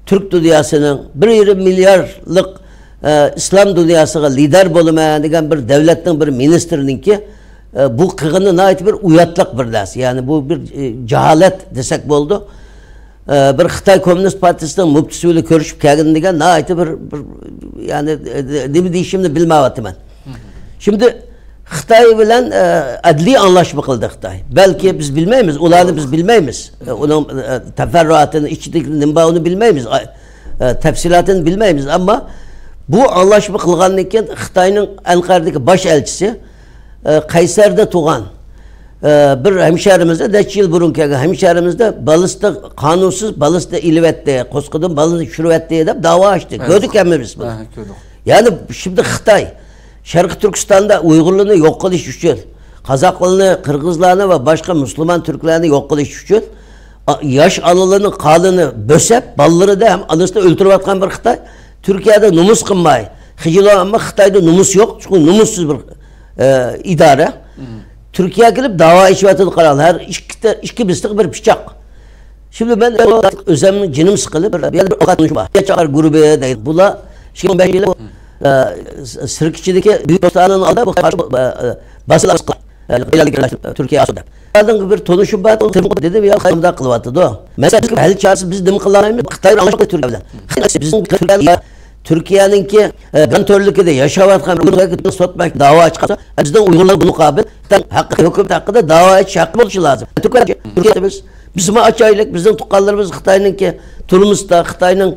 تۈرك دۇنياسىنىڭ، بىر يېرىم مىليارلىق، ئە، ئىسلام دۇنياسىغا لىدەر بولىمەن دېگەن بىر دەۋلەتنىڭ بىر مىنىستىرىنىڭكى، ئە، بۇ قىلغىنى ناھايىتى بىر ئۇياتلىق بىر نەرسە. يەنى بۇ بىر، ئە، جاھالەت دېسەك بولىدۇ. ئە، بىر خىتاي كوممۇنىست پارتىيىسىنىڭ مۇپتىسى بىلەن كۆرۈشۈپ كەلگىنى دېگەن ناھايىتى بىر، بىر، يەنى، ئە، نېمە دېيىشىمنى بىلمەيۋاتىمەن. شىمدى خىتاي بىلەن، ئە، ئەدلىي ئاڭلاشما قىلدى خىتاي. بەلكى بىز بىلمەيمىز، ئۇلارنى بىز بىلمەيمىز. ئە، ئۇنىڭ، ئە، تەپەررۇئاتىنى، ئىچىدىكى نېمە بار، ئۇنى بىلمەيمىز. ئا-، ئە، تەپسىلاتىنى بىلمەيمىز. ئەمما بۇ ئاڭلاشما قىلغاندىن كېيىن خىتاينىڭ ئەنقەردىكى باش ئەلچىسى، ئە، قەيسەردە تۇغان، ئە، بىر ھەمشەھىرىمىزدە، نەچچە يىل بۇرۇن كەلگەن ھەمشەھىرىمىزدە بالىسىنى قانۇنسىز، بالىسىنى ئېلىۋەتتى، قوسقىدىن بالىسىنى چۈشۈرۈۋەتتى دەپ داۋا ئاچتى. كۆردۇق ھەممىمىز بۇنى. يەنى شىمدى خىتاي شەرقىي تۈركىستاندا ئۇيغۇرلارنى يوق قىلىش ئۈچۈن، قازاقلارنى، قىرغىزلارنى ۋە باشقا مۇسۇلمان تۈركلەرنى يوق قىلىش ئۈچۈن، ئا-، ياش ئانىلارنىڭ قانىنى بۆسەپ، بالىلىرىدا ھەم ئانىسىدا ئۆلتۈرۈۋاتقان بىر خىتاي. تۈركىيەدە نومۇس قىلماي، خىجىلان، ئەمما خىتايدا نومۇس يوق، چۈنكى نومۇسسىز بىر، ئە، ئىدارە. تۈركىيەگە كېلىپ داۋا ئېچىۋاتىدۇ، قاراڭلار، ھەر ئىككى، ئىككى بىستىغا بىر پىچاق. شۇ بىلەن ئۆزۈمنىڭ جېنىم سىقىلىپ، بىر، بىر ئوقۇتقۇچىم بار. ياش چاغلار گۇرۇپپا دەيدۇ. بۇلار ئىككى مىڭ بەش يىلى، ئە، سىرك ئىچىدىكى بۈيۈك پوستانىنىڭ ئالدىدا بۇ قارشى، ئە، ئە، باسىلىش قىلغان. تۈركىيە ئاسىدۇ دەپ. ئۇنىڭ بىر تونۇشۇم بار، ئۇ تېلېفون قىلىپ دېدىم، يا، قايمۇقدا قىلىۋاتىدۇ. مەسىلەن، ھەل چارىسى بىز نېمە قىلالايمىز؟ خىتاي بىلەن ئاناشماق تۈركىيە بىلەن. بىزنىڭ تۈركىيە، تۈركىيەنىڭكى، ئە، گانتۆرلۈكىدە ياشاۋاتقان بىر سوت داۋا ئاچقانسا، بىزنىڭ ئۇيغۇرلار بۇ مۇقابىل ھەققىي ھۆكۈمەت ھەققىدە داۋا ئېچىش ھەققى بولۇشى لازىم. تۈركىيە، بىز، بىزمۇ ئاچايلىق، بىزنىڭ تۇغقانلىرىمىز خىتاينىڭكى تۈرمىسىدا، خىتاينىڭ،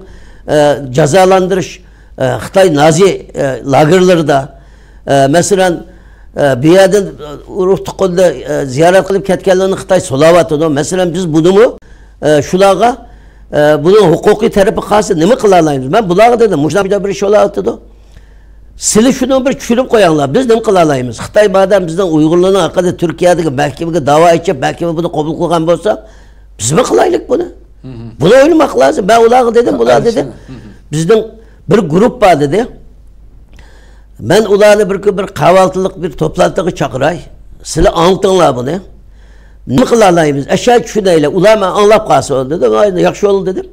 ئە، جازالاندۇرۇش، ئە، خىتاي نازى، ئە، لاگېرلىرىدا، ئە، مەسىلەن، ئە، بۇ يەردىن، ئە، ئۇرۇق تۇغقاننى، ئە، زىيارەت قىلىپ كەتكەنلەرنى خىتاي سولاۋاتىدۇ. مەسىلەن، بىز بۇنىمۇ، ئە، شۇلارغا، ئە، بۇنىڭ ھوقۇقىي تەرىپى قالسا نېمە قىلالايمىز؟ مەن بۇلارغا دېدىم، مۇشۇنداق بىر ئىش بولۇۋاتىدۇ. سىلى شۇنى بىر چۈشۈرۈپ قويۇڭلار، بىز نېمە قىلالايمىز؟ خىتاي مادەم بىزنىڭ ئۇيغۇرلارنىڭ ھەققىدە تۈركىيەدىكى مەھكىمىگە داۋا ئېچىپ، مەھكىمە بۇنى قوبۇل قىلغان بولسا، بىزمۇ قىلايلىق بۇنى. بۇنى ئويلىماق لازىم. مەن ئۇلارغا دېدىم، بۇلار دېدى، بىزنىڭ بىر گۇرۇپپا دېدى. مەن ئۇلارنى بىر كۈن بىر قەھۋەلىتىلىك بىر توپلانتىغا چاقىراي. سىلەر ئاڭلىتىڭلار بۇنى. نېمە قىلالايمىز؟ ئەشەددىي چۈشىنەيلى. ئۇلار مەن ئاڭلاپ قالسۇن دېدى. مانا ياخشى بولدى دېدىم.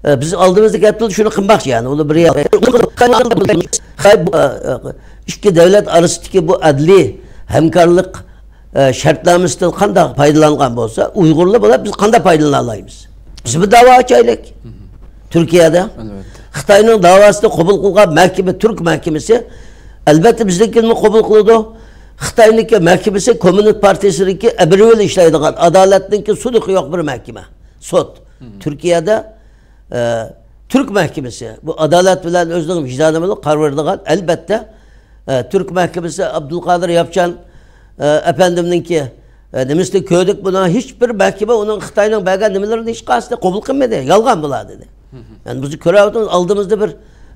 ئە، بىز ئالدىمىزدا گەپ تۇرىدۇ، شۇنى قىلماقچى يەنى. ئۇنى بىر يەر-، خىتاي بۇ، ئە، ئە، ئىككى دۆلەت ئارىسىدىكى بۇ ئەدلىي ھەمكارلىق، ئە، شەرتنامىسىدىن قانداق پايدىلانغان بولسا، ئۇيغۇرلار بولۇپ بىز قانداق پايدىلىنالايمىز؟ بىز بىر داۋا ئاچايلىق. تۈركىيەدە. ئەلۋەتتە. خىتاينىڭ داۋاسىنى قوبۇل قىلغان مەھكىمە، تۈرك مەھكىمىسى، ئەلۋەتتە، بىزنىڭكىنىمۇ قوبۇل قىلىدۇ. خىتاينىڭكى مەھكىمىسى كوممۇنىست پارتىيىسىنىڭكى ئەبرىۋىل ئىشلەيدىغان، ئادالەتنىڭكى سۇنۇقى يوق بىر مەھكىمە. سوت. تۈركىيەدە، ئە، تۈرك مەھكىمىسى بۇ ئادالەت بىلەن ئۆزىنىڭ ۋىجدانى بىلەن قارار بېرىدىغان، ئەلۋەتتە، ئە، تۈرك مەھكىمىسى ئابدۇلقادىر ياپچان، ئە، ئەپەندىمنىڭكى، ئە، نېمىسىنى كۆردۇق. بۇنىڭ ھېچ بىر مەھكىمە ئۇنىڭ خىتاينىڭ بەرگەن نېمىلىرىنى ھېچقايسىسىنى قوبۇل قىلمىدى. يالغان بۇلار دېدى. يەنى بىز كۆرۈۋاتىمىز، ئالدىمىزدا بىر،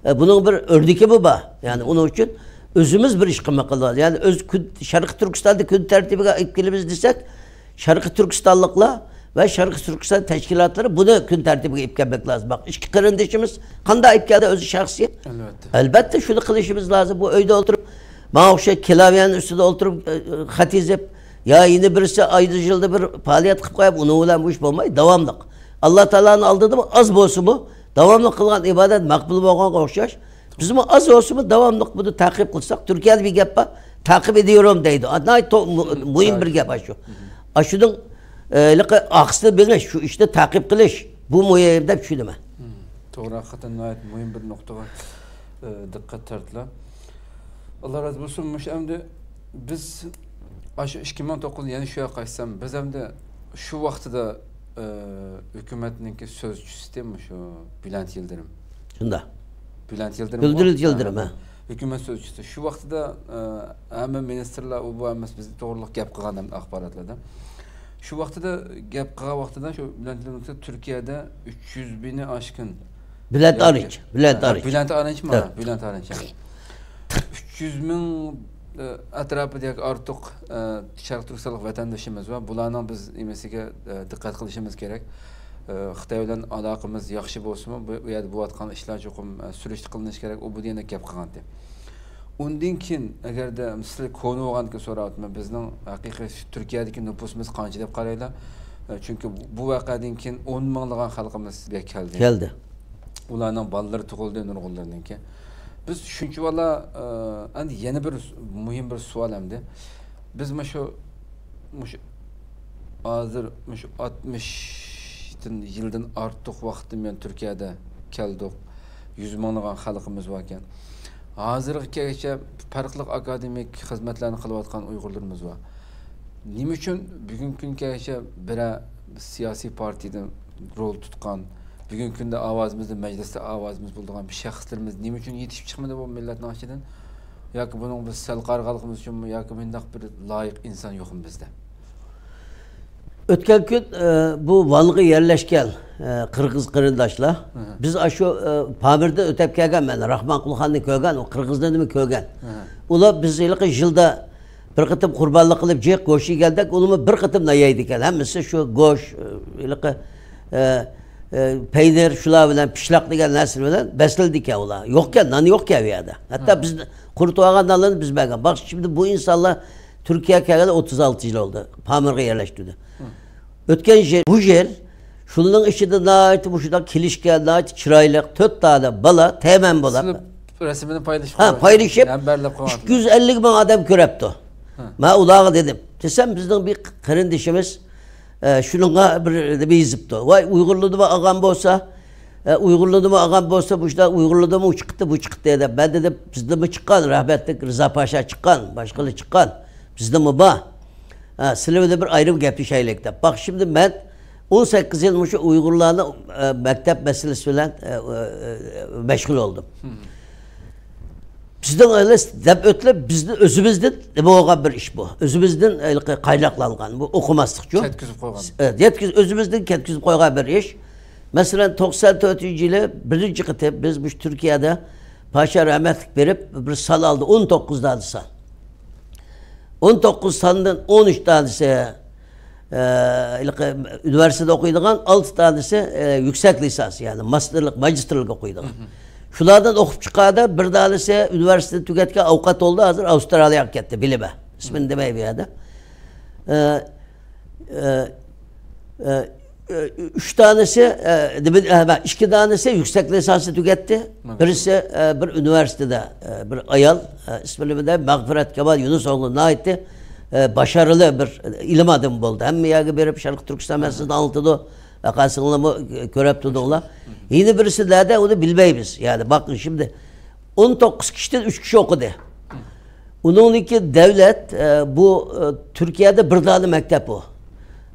ئە، بۇنىڭ بىر ئۆرنىكى بۇ بار. يەنى ئۇنىڭ ئۈچۈن ئۆزىمىز بىر ئىش قىلماق لازىم. يەنى ئۆز كۈن-، شەرقىي تۈركىستاندا كۈن تەرتىپىگە ئېلىپ كېلىمىز دېسەك، شەرقىي تۈركىستانلىقلار ۋە شەرقىي تۈركىستان تەشكىلاتلىرى بۇنى كۈن تەرتىپىگە ئېلىپ كەلمەك لازىم. باق، ئىككى قېرىندىشىمىز قانداق ئېلىپ كەلدى ئۆزى شەخسىي؟ ئەلۋەتتە. ئەلۋەتتە، شۇنى قىلىشىمىز لازىم. بۇ ئۆيدە ئولتۇرۇپ، ماڭا ئوخشاش كلاۋىيەنىڭ ئۈستىدە ئولتۇرۇپ، ئە، ئە، خەت يېزىپ، يا يەنە بىرسى ئايدا يىلدا بىر پائالىيەت قىلىپ قويۇپ، ئۇنىڭ بىلەن بۇ ئىش بولمايدۇ. داۋاملىق. ئاللا تائالانىڭ ئالدىدا ئاز بولسىمۇ، داۋاملىق قىلغان ئىبادەت مەقبۇل بولغانغا ئوخشاش، بىزمۇ ئاز بولسىمۇ داۋاملىق بۇنى تەقىب قىلساق، تۈركىيەدە بىر گەپ بار، «تەقىب ئېدىيورۇم» دەيدۇ. ناھايىتى تو-، مۇ-، مۇھىم بىر گەپ ئاشۇ. ئاشۇنىڭ، ئە، ھېلىقى ئارقىسىنى بىلىش، شۇ ئىشنى تەقىپ قىلىش، بۇ مۇھىم دەپ چۈشىنىمەن. توغرا، ھەقىقەتەن ناھايىتى مۇھىم بىر نۇقتىغا، ئە، دىققەت تارتىلا. ئاللا رازى بولسۇن. مۇشۇ ئەمدى بىز ئاشۇ ئىككى مىڭ توققۇزنى يەنە شۇ ياققا ئاچسام، بىز ئەمدى شۇ ۋاقتىدا، ئە، ھۆكۈمەتنىڭكى سۆزچىسى مۇشۇ بۈلەنت يىلدىرىم. شۇنداق. بۈلەنت يىلدىرىم. بۈلەنت يىلدىرىم، ھە. ھۆكۈمەت سۆزچىسى. شۇ ۋاقتىدا، ئە، ھەممە مىنىستىرلار ئۇ بۇ ھەممىسى بىز توغرىلىق گەپ قىلغان ئەمدى ئاخباراتلاردا. شۇ ۋاقتىدا گەپ قىلغان ۋاقتىدا شۇ بۈلەنت يىلدىرىم تۈركىيەدە ئۈچ يۈز بىنى ئاشقىن. بۈلەنت ئارىنچ. بۈلەنت ئارىنچ. بۈلەنت ئارىنچمۇ؟ ھە. بۈلەنت ئارىنچ. ئۈچ يۈز مىڭ، ئە، ئەتراپىدا ياكى ئارتۇق، ئە، شەرقىي تۈركىستانلىق ۋەتەندىشىمىز بار. بۇلارنىڭ بىز نېمىسىگە، ئە، دىققەت قىلىشىمىز كېرەك. ئە، خىتاي بىلەن ئالاقىمىز ياخشى بولسىمۇ، بۇ، بۇ يەردە بولۇۋاتقان ئىشلار چوقۇم، ئە، سۈرۈشتە قىلىنىشى كېرەك. ئۇ بۇ دېگەندەك گەپ قىلغانتى. ئۇندىن كېيىن، ئەگەردە سىلەر كونا بولغاندىكىن سوراۋاتىمەن، بىزنىڭ ھەقىقىي تۈركىيەدىكى نوپۇسىمىز قانچە دەپ قارايلا؟ ئە، چۈنكى بۇ ۋەقەدىن كېيىن ئون مىڭلىغان خەلقىمىز بۇ يەرگە كەلدى. كەلدى. ئۇلارنىڭ بالىلىرى تۇغۇلدى، نۇرغۇنلىرىنىڭكى. بىز شۇنچىۋالا، ئە، ئەمدى يەنە بىر مۇھىم بىر سوئال ئەمدى. بىز مۇشۇ، مۇشۇ ھازىر مۇشۇ ئاتمىشتىن يىلدىن ئارتۇق ۋاقىتتىن بۇيان تۈركىيەدە كەلدۇق. يۈز مىڭلىغان خەلقىمىز باركەن. ھازىرغا كەلگۈچە پەرقلىق ئاكادېمىك خىزمەتلەرنى قىلىۋاتقان ئۇيغۇرلىرىمىز بار. نېمە ئۈچۈن بۈگۈنكى كۈنگىچە بىرەر سىياسىي پارتىيەدە رول تۇتقان، بۈگۈنكى كۈندە ئاۋازىمىزدا مەجلىستە ئاۋازىمىز بولىدىغان بىر شەخسلىرىمىز نېمە ئۈچۈن يېتىشىپ چىقمىدى بۇ مىللەتنىڭ ئىچىدىن؟ ياكى بۇنىڭغا بىز سەل قارىغانلىقىمىز ئۈچۈنمۇ، ياكى مۇنداق بىر لايىق ئىنسان يوقمۇ بىزدە؟ ئۆتكەن كۈن، ئە، بۇ ۋانغا يەرلەشكەن، ئە، قىرغىز قېرىنداشلار. ئەھە. بىز ئاشۇ، ئە، پامىردىن ئۆتۈپ كەلگەن، مەن راخمانقۇلخاننى كۆرگەن، ئۇ قىرغىزلىرىنىمۇ كۆرگەن. ئەھە. ئۇلار بىز ھېلىقى يىلدا بىر قېتىم قۇربانلىق قىلىپ جىق گۆش يېگەندەك، ئۇلارمۇ بىر قېتىملا يەيدىكەن. ھەممىسى شۇ گۆش، ئە، ھېلىقى، ئە، ئە، پەينىر، شۇلار بىلەن، پىشلاق دېگەن نەرسىلەر بىلەن بېسىلىدىكەن ئۇلار. يوقكەن، نان يوقكەن ئۇ يەردە. ھەتتا، ئەھە، بىز قۇرۇتۇۋالغان نانلارنى بىز بەرگەن. باقسا، شىمدى بۇ ئىنسانلار تۈركىيەگە كەلگەندە ئوتتۇز ئالتە يىل بولدى. پامىرغا يەرلەشتى. ئۆتكەن يىل، بۇ يىل شۇنىڭ ئىچىدە ناھايىتى مۇشۇنداق كېلىشكەن، ناھايىتى چىرايلىق تۆت دانە بالا تەمەن بولاپ، سىلەر رەسىمىنى پايلىشىپ، ھە، قويۇڭ. پايلىشىپ، ھەممە يەرلەپ قويۇڭ. ئىككى يۈز ئەللىك مىڭ ئادەم كۆرەپتۇ. مەن ئۇلارغا دېدىم، دېسەم، بىزنىڭ بىر قېرىندىشىمىز، ئە، شۇنىڭغا بىر نېمە يېزىپتۇ. ۋاي، ئۇيغۇرلىرىمۇ ئالغان بولسا، ئە، ئۇيغۇرلىرىمۇ ئالغان بولسا، مۇشۇنداق ئۇيغۇرلىرىمۇ چىقتى، بۇ چىقتى دەپ. مەن دېدىم، بىزدىنمۇ چىققان، رەھمەتلىك رىزا پاشا چىققان، باشقىلار چىققان، بىزدىنمۇ بار. ئە، سىلەر بىلەن بىر ئايرىم گەپلىشەيلىك دەپ. باق، شىمدى مەن ئون سەككىز يىل مۇشۇ ئۇيغۇرلارنىڭ، ئە، مەكتەپ مەسىلىسى بىلەن، ئە، ئە، ئە، مەشغۇل بولدۇم. بىزنىڭ ئەمەس دەپ ئۆتۈلۈپ، بىزنى ئۆزىمىزدىن نېمە بولغان بىر ئىش بۇ. ئۆزىمىزدىن ھېلىقى قايناقلانغان بۇ ئوقۇماسلىقچۇ. كەتكۈزۈپ قويغان. ئە، يەتكۈز-، ئۆزىمىزدىن كەتكۈزۈپ قويغان بىر ئىش. مەسىلەن، توقسان تۆتىنچى يىلى بىرىنچى قېتىم بىز مۇشۇ تۈركىيەدە پاشا رەھمەتلىك بېرىپ، بىر سان ئالدى، ئون توققۇز دانە سان. ئون توققۇز ساندىن ئون ئۈچ دانىسى، ئە، ھېلىقى ئۇنىۋېرسىتېتتا ئوقۇيدىغان، ئالتە دانىسى، ئە، يۈكسەك لىسانس، يەنى ماستېرلىق، ماگىستىرلىق ئوقۇيدىغان. شۇلاردىن ئوقۇپ چىققاندا بىر دانىسى ئۇنىۋېرسىتېتنى تۈگەتكەن، ئاۋۇكات بولدى، ھازىر ئاۋسترالىيەگە كەتتى، بىلىمەن. ئىسمىنى دېمەي بۇ يەردە. ئە، ئە، ئە، ئە، ئۈچ دانىسى، ئە، دېمە-، ئە، ئىككى دانىسى يۈكسەك لىسانسنى تۈگەتتى. بىرسى، ئە، بىر ئۇنىۋېرسىتېتتا، ئە، بىر ئايال، ئە، ئىسمى نېمە دە، مەغپىرەت كامال يۇنۇس ئوغلى، ناھايىتى، ئە، باشارىلى بىر ئىلىم ئادىمى بولدى. ھەممە يەرگە بېرىپ شەرقىي تۈركىستان مەسىلىسىنى ئاڭلىتىدۇ. ۋەقەسىڭلارمۇ كۆرۈپ تۇردۇڭلار. يەنە بىرسى نەدە، ئۇنى بىلمەيمىز. يەنى باقىڭ، شىمدى ئون توققۇز كىشىدىن ئۈچ كىشى ئوقۇدى. ئۇنىڭدىن كېيىن دەۋلەت، ئە، بۇ، ئە، تۈركىيەدە بىر دانە مەكتەپ بۇ.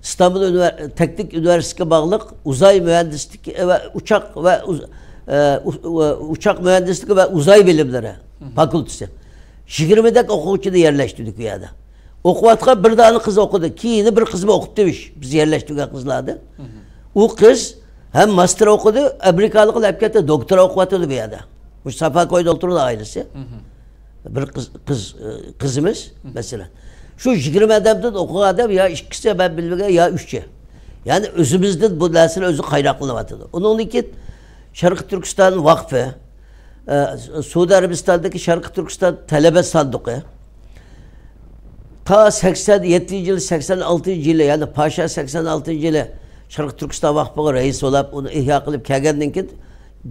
ئىستانبۇل ئۇنىۋېر-، تېكنىك ئۇنىۋېرسىتېتىگە باغلىق ئۇزاي مۇھەندىسلىكى ۋە ئۇچاق ۋە ئۇز-، ئە، ئۇ-، ئۇ-، ئۇچاق مۇھەندىسلىكى ۋە ئۇزاي بىلىملىرى فاكۇلتېتى. يىگىرمىدەك ئوقۇغۇچىنى يەرلەشتۈردۇق ئۇ يەردە. ئوقۇۋاتقان بىر دانە قىز ئوقۇدى. كېيىنى بىر قىزمۇ ئوقۇپتىمىش، بىز يەرلەشتۈرگەن قىزلاردىن. ئۇ قىز ھەم ماستېر ئوقۇدى، ئامېرىكالىقلار ئەپ كەتتى، دوكتورا ئوقۇۋاتىدۇ بۇ يەردە. مۇشۇ سافاكويدا ئولتۇرىدۇ ئائىلىسى. بىر قىز، قىز، قىزىمىز، مەسىلەن. شۇ يىگىرمە ئادەمدىن ئوقۇغان ئادەم يا ئىككىسى، مەن بىلمىگەن، يا ئۈچى. يەنى ئۆزىمىزدىن بۇ نەرسىلەر ئۆزى قايناقلىنىۋاتىدۇ. ئۇنىڭدىن كېيىن شەرقىي تۈركىستان ۋاقفى، ئە، سئۇدى ئەرەبىستاندىكى شەرقىي تۈركىستان تەلەبە ساندۇقى تا سەكسەن يەتتىنچى يىلى، سەكسەن ئالتىنچى يىلى، يەنى پاشا سەكسەن ئالتىنچى يىلى شەرقىي تۈركىستان ۋاقفىغا رەئىس بولاپ، ئۇنى ئىھيا قىلىپ كەلگەندىن كېيىن،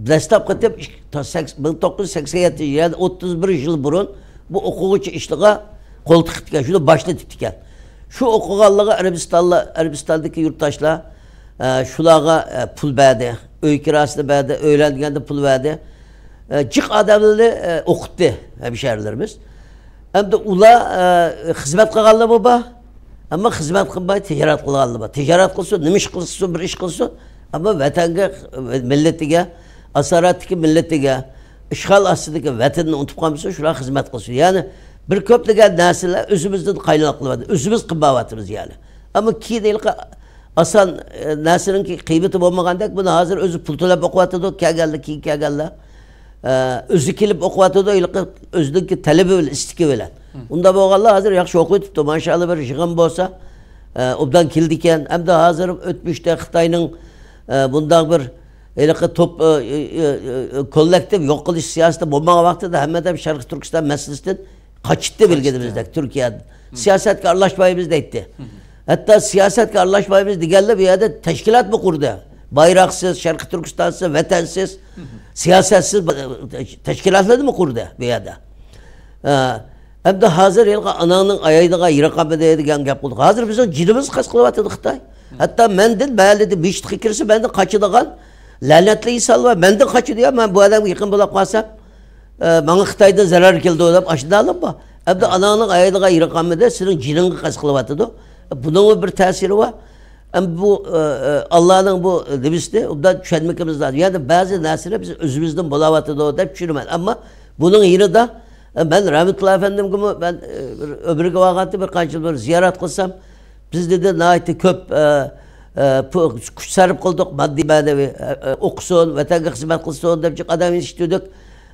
دەسلەپ قېتىپ ئىك-، تا سەكس-، مىڭ توققۇز يۈز سەكسەن يەتتىنچى يىلى، يەنى ئوتتۇز بىر يىل بۇرۇن بۇ ئوقۇغۇچى ئىشلىرىغا قول تىقىپتىكەن، شۇنى باشلىتىپتىكەن. شۇ ئوقۇغانلىرىغا ئەرەبىستانلار، ئەرەبىستاندىكى يۇرتداشلار، ئە، شۇلارغا، ئە، پۇل بەردى، ئۆي كىراسىنى بەردى، ئۆيلەنگەندە پۇل بەردى. ئە، جىق ئادەملەرنى، ئە، ئوقۇتتى ھەمشەھىرلىرىمىز. ئەمدى ئۇلار، ئە، خىزمەت قىلغانلىرىمۇ بار، ئەمما خىزمەت قىلماي تىجارەت قىلغانلار بار. تىجارەت قىلسۇن، نېمە ئىش قىلسۇن، بىر ئىش قىلسۇن، ئەمما ۋەتەنگە، مىللىتىگە، ئاسارەتتىكى مىللىتىگە، ئىشغال ئاستىدىكى ۋەتىنىنى ئۇنتۇپ قالمىسۇن، شۇلار خىزمەت قىلسۇن. يەنى بىر كۆپلىگەن نەرسىلەر ئۆزىمىزدىن قايناق قىلىۋاتىدۇ، ئۆزىمىز قىلمايۋاتىمىز يەنى. ئەمما كېيىن ھېلىقى ئاسان، ئە، نەرسىنىڭكى قىممىتى بولمىغاندەك، بۇنى ھازىر ئۆزى پۇل تۆلەپ ئوقۇۋاتىدۇ، كەلگەنلەر، كېيىن كەلگەنلەر. ئە، ئۆزى كېلىپ ئوقۇۋاتىدۇ، ھېلىقى ئۆزىنىڭكى تەلىپى بىلەن، ئىستىكى بىلەن. ئۇنداق بولغانلار ھازىر ياخشى ئوقۇۋېتىپتۇ، ماشائاللا، بىر يىغىن بولسا، ئە، ئوبدان كېلىدىكەن. ئەمدى ھازىر ئۆتمۈشتە خىتاينىڭ، ئە، بۇنداق بىر ھېلىقى توپ، ئە، ئە، ئە، ئە، كوللېكتىپ يوق قىلىش سىياسىتى بولمىغان ۋاقتىدا ھەممە ئادەم شەرقىي تۈركىستان مەسىلىسىدىن قاچتى، بىلگىنىمىزدەك، تۈركىيەدىن. سىياسەتكە ئارىلاشمايمىز دەيتتى. ھەتتا سىياسەتكە ئارىلاشمايمىز دېگەنلەر بۇ يەردە تەشكىلاتمۇ قۇردى. بايراقسىز، شەرقىي تۈركىستانسىز، ۋەتەنسىز، سىياسەتسىز، تەشكىلاتلارنىمۇ قۇردى بۇ يەردە. ئە، ئەمدى ھازىر ھېلىقى ئاناڭنىڭ ئاياغىغا يىرا قالمىدى دېگەن گەپ قىلدۇق. ھازىر بىزنىڭ جېنىمىز قەست قىلىۋاتىدۇ خىتاي. ھەتتا مەندىن مەھەللىدە مەسچىتقا كىرسە، مەندىن قاچىدىغان لەنەتلىك ئىنسانلار بار. مەندىن قاچىدۇ يا، مەن بۇ ئادەمگە يېقىن بولاپ قالسام، ئە، ماڭا خىتايدىن زەرەر كېلىدۇ دەپ ئاشۇنداقلار بار. ئەمدى ئاناڭنىڭ ئايىغىغا يىرا قالمىدى، سېنىڭ جېنىڭغا قەست قىلىۋاتىدۇ. بۇنىڭمۇ بىر تەسىرى بار. ئەمدى بۇ، ئە، ئە، ئاللانىڭ بۇ نېمىسىنى ئوبدان چۈشەنمىكىمىز لازىم. يەنى بەزى نەرسىلەر بىز ئۆزىمىزدىن بولاۋاتىدۇ دەپ چۈشىنىمەن. ئەمما بۇنىڭ يېنىدا، ئە، مەن رەھمەتۇللا ئەپەندىمگىمۇ مەن، ئە، بىر ئۆمرىگە بارغانتى بىر قانچە يىل بۇرۇن زىيارەت قىلسام، بىز دېدى ناھايىتى كۆپ، ئە، ئە، پۇ-، كۈچ سەرپ قىلدۇق، ماددىي مەنىۋى، ئە، ئە، ئوقۇسۇن، ۋەتەنگە خىزمەت قىلسۇن دەپ جىق ئادەم يېتىشتۈردۇق.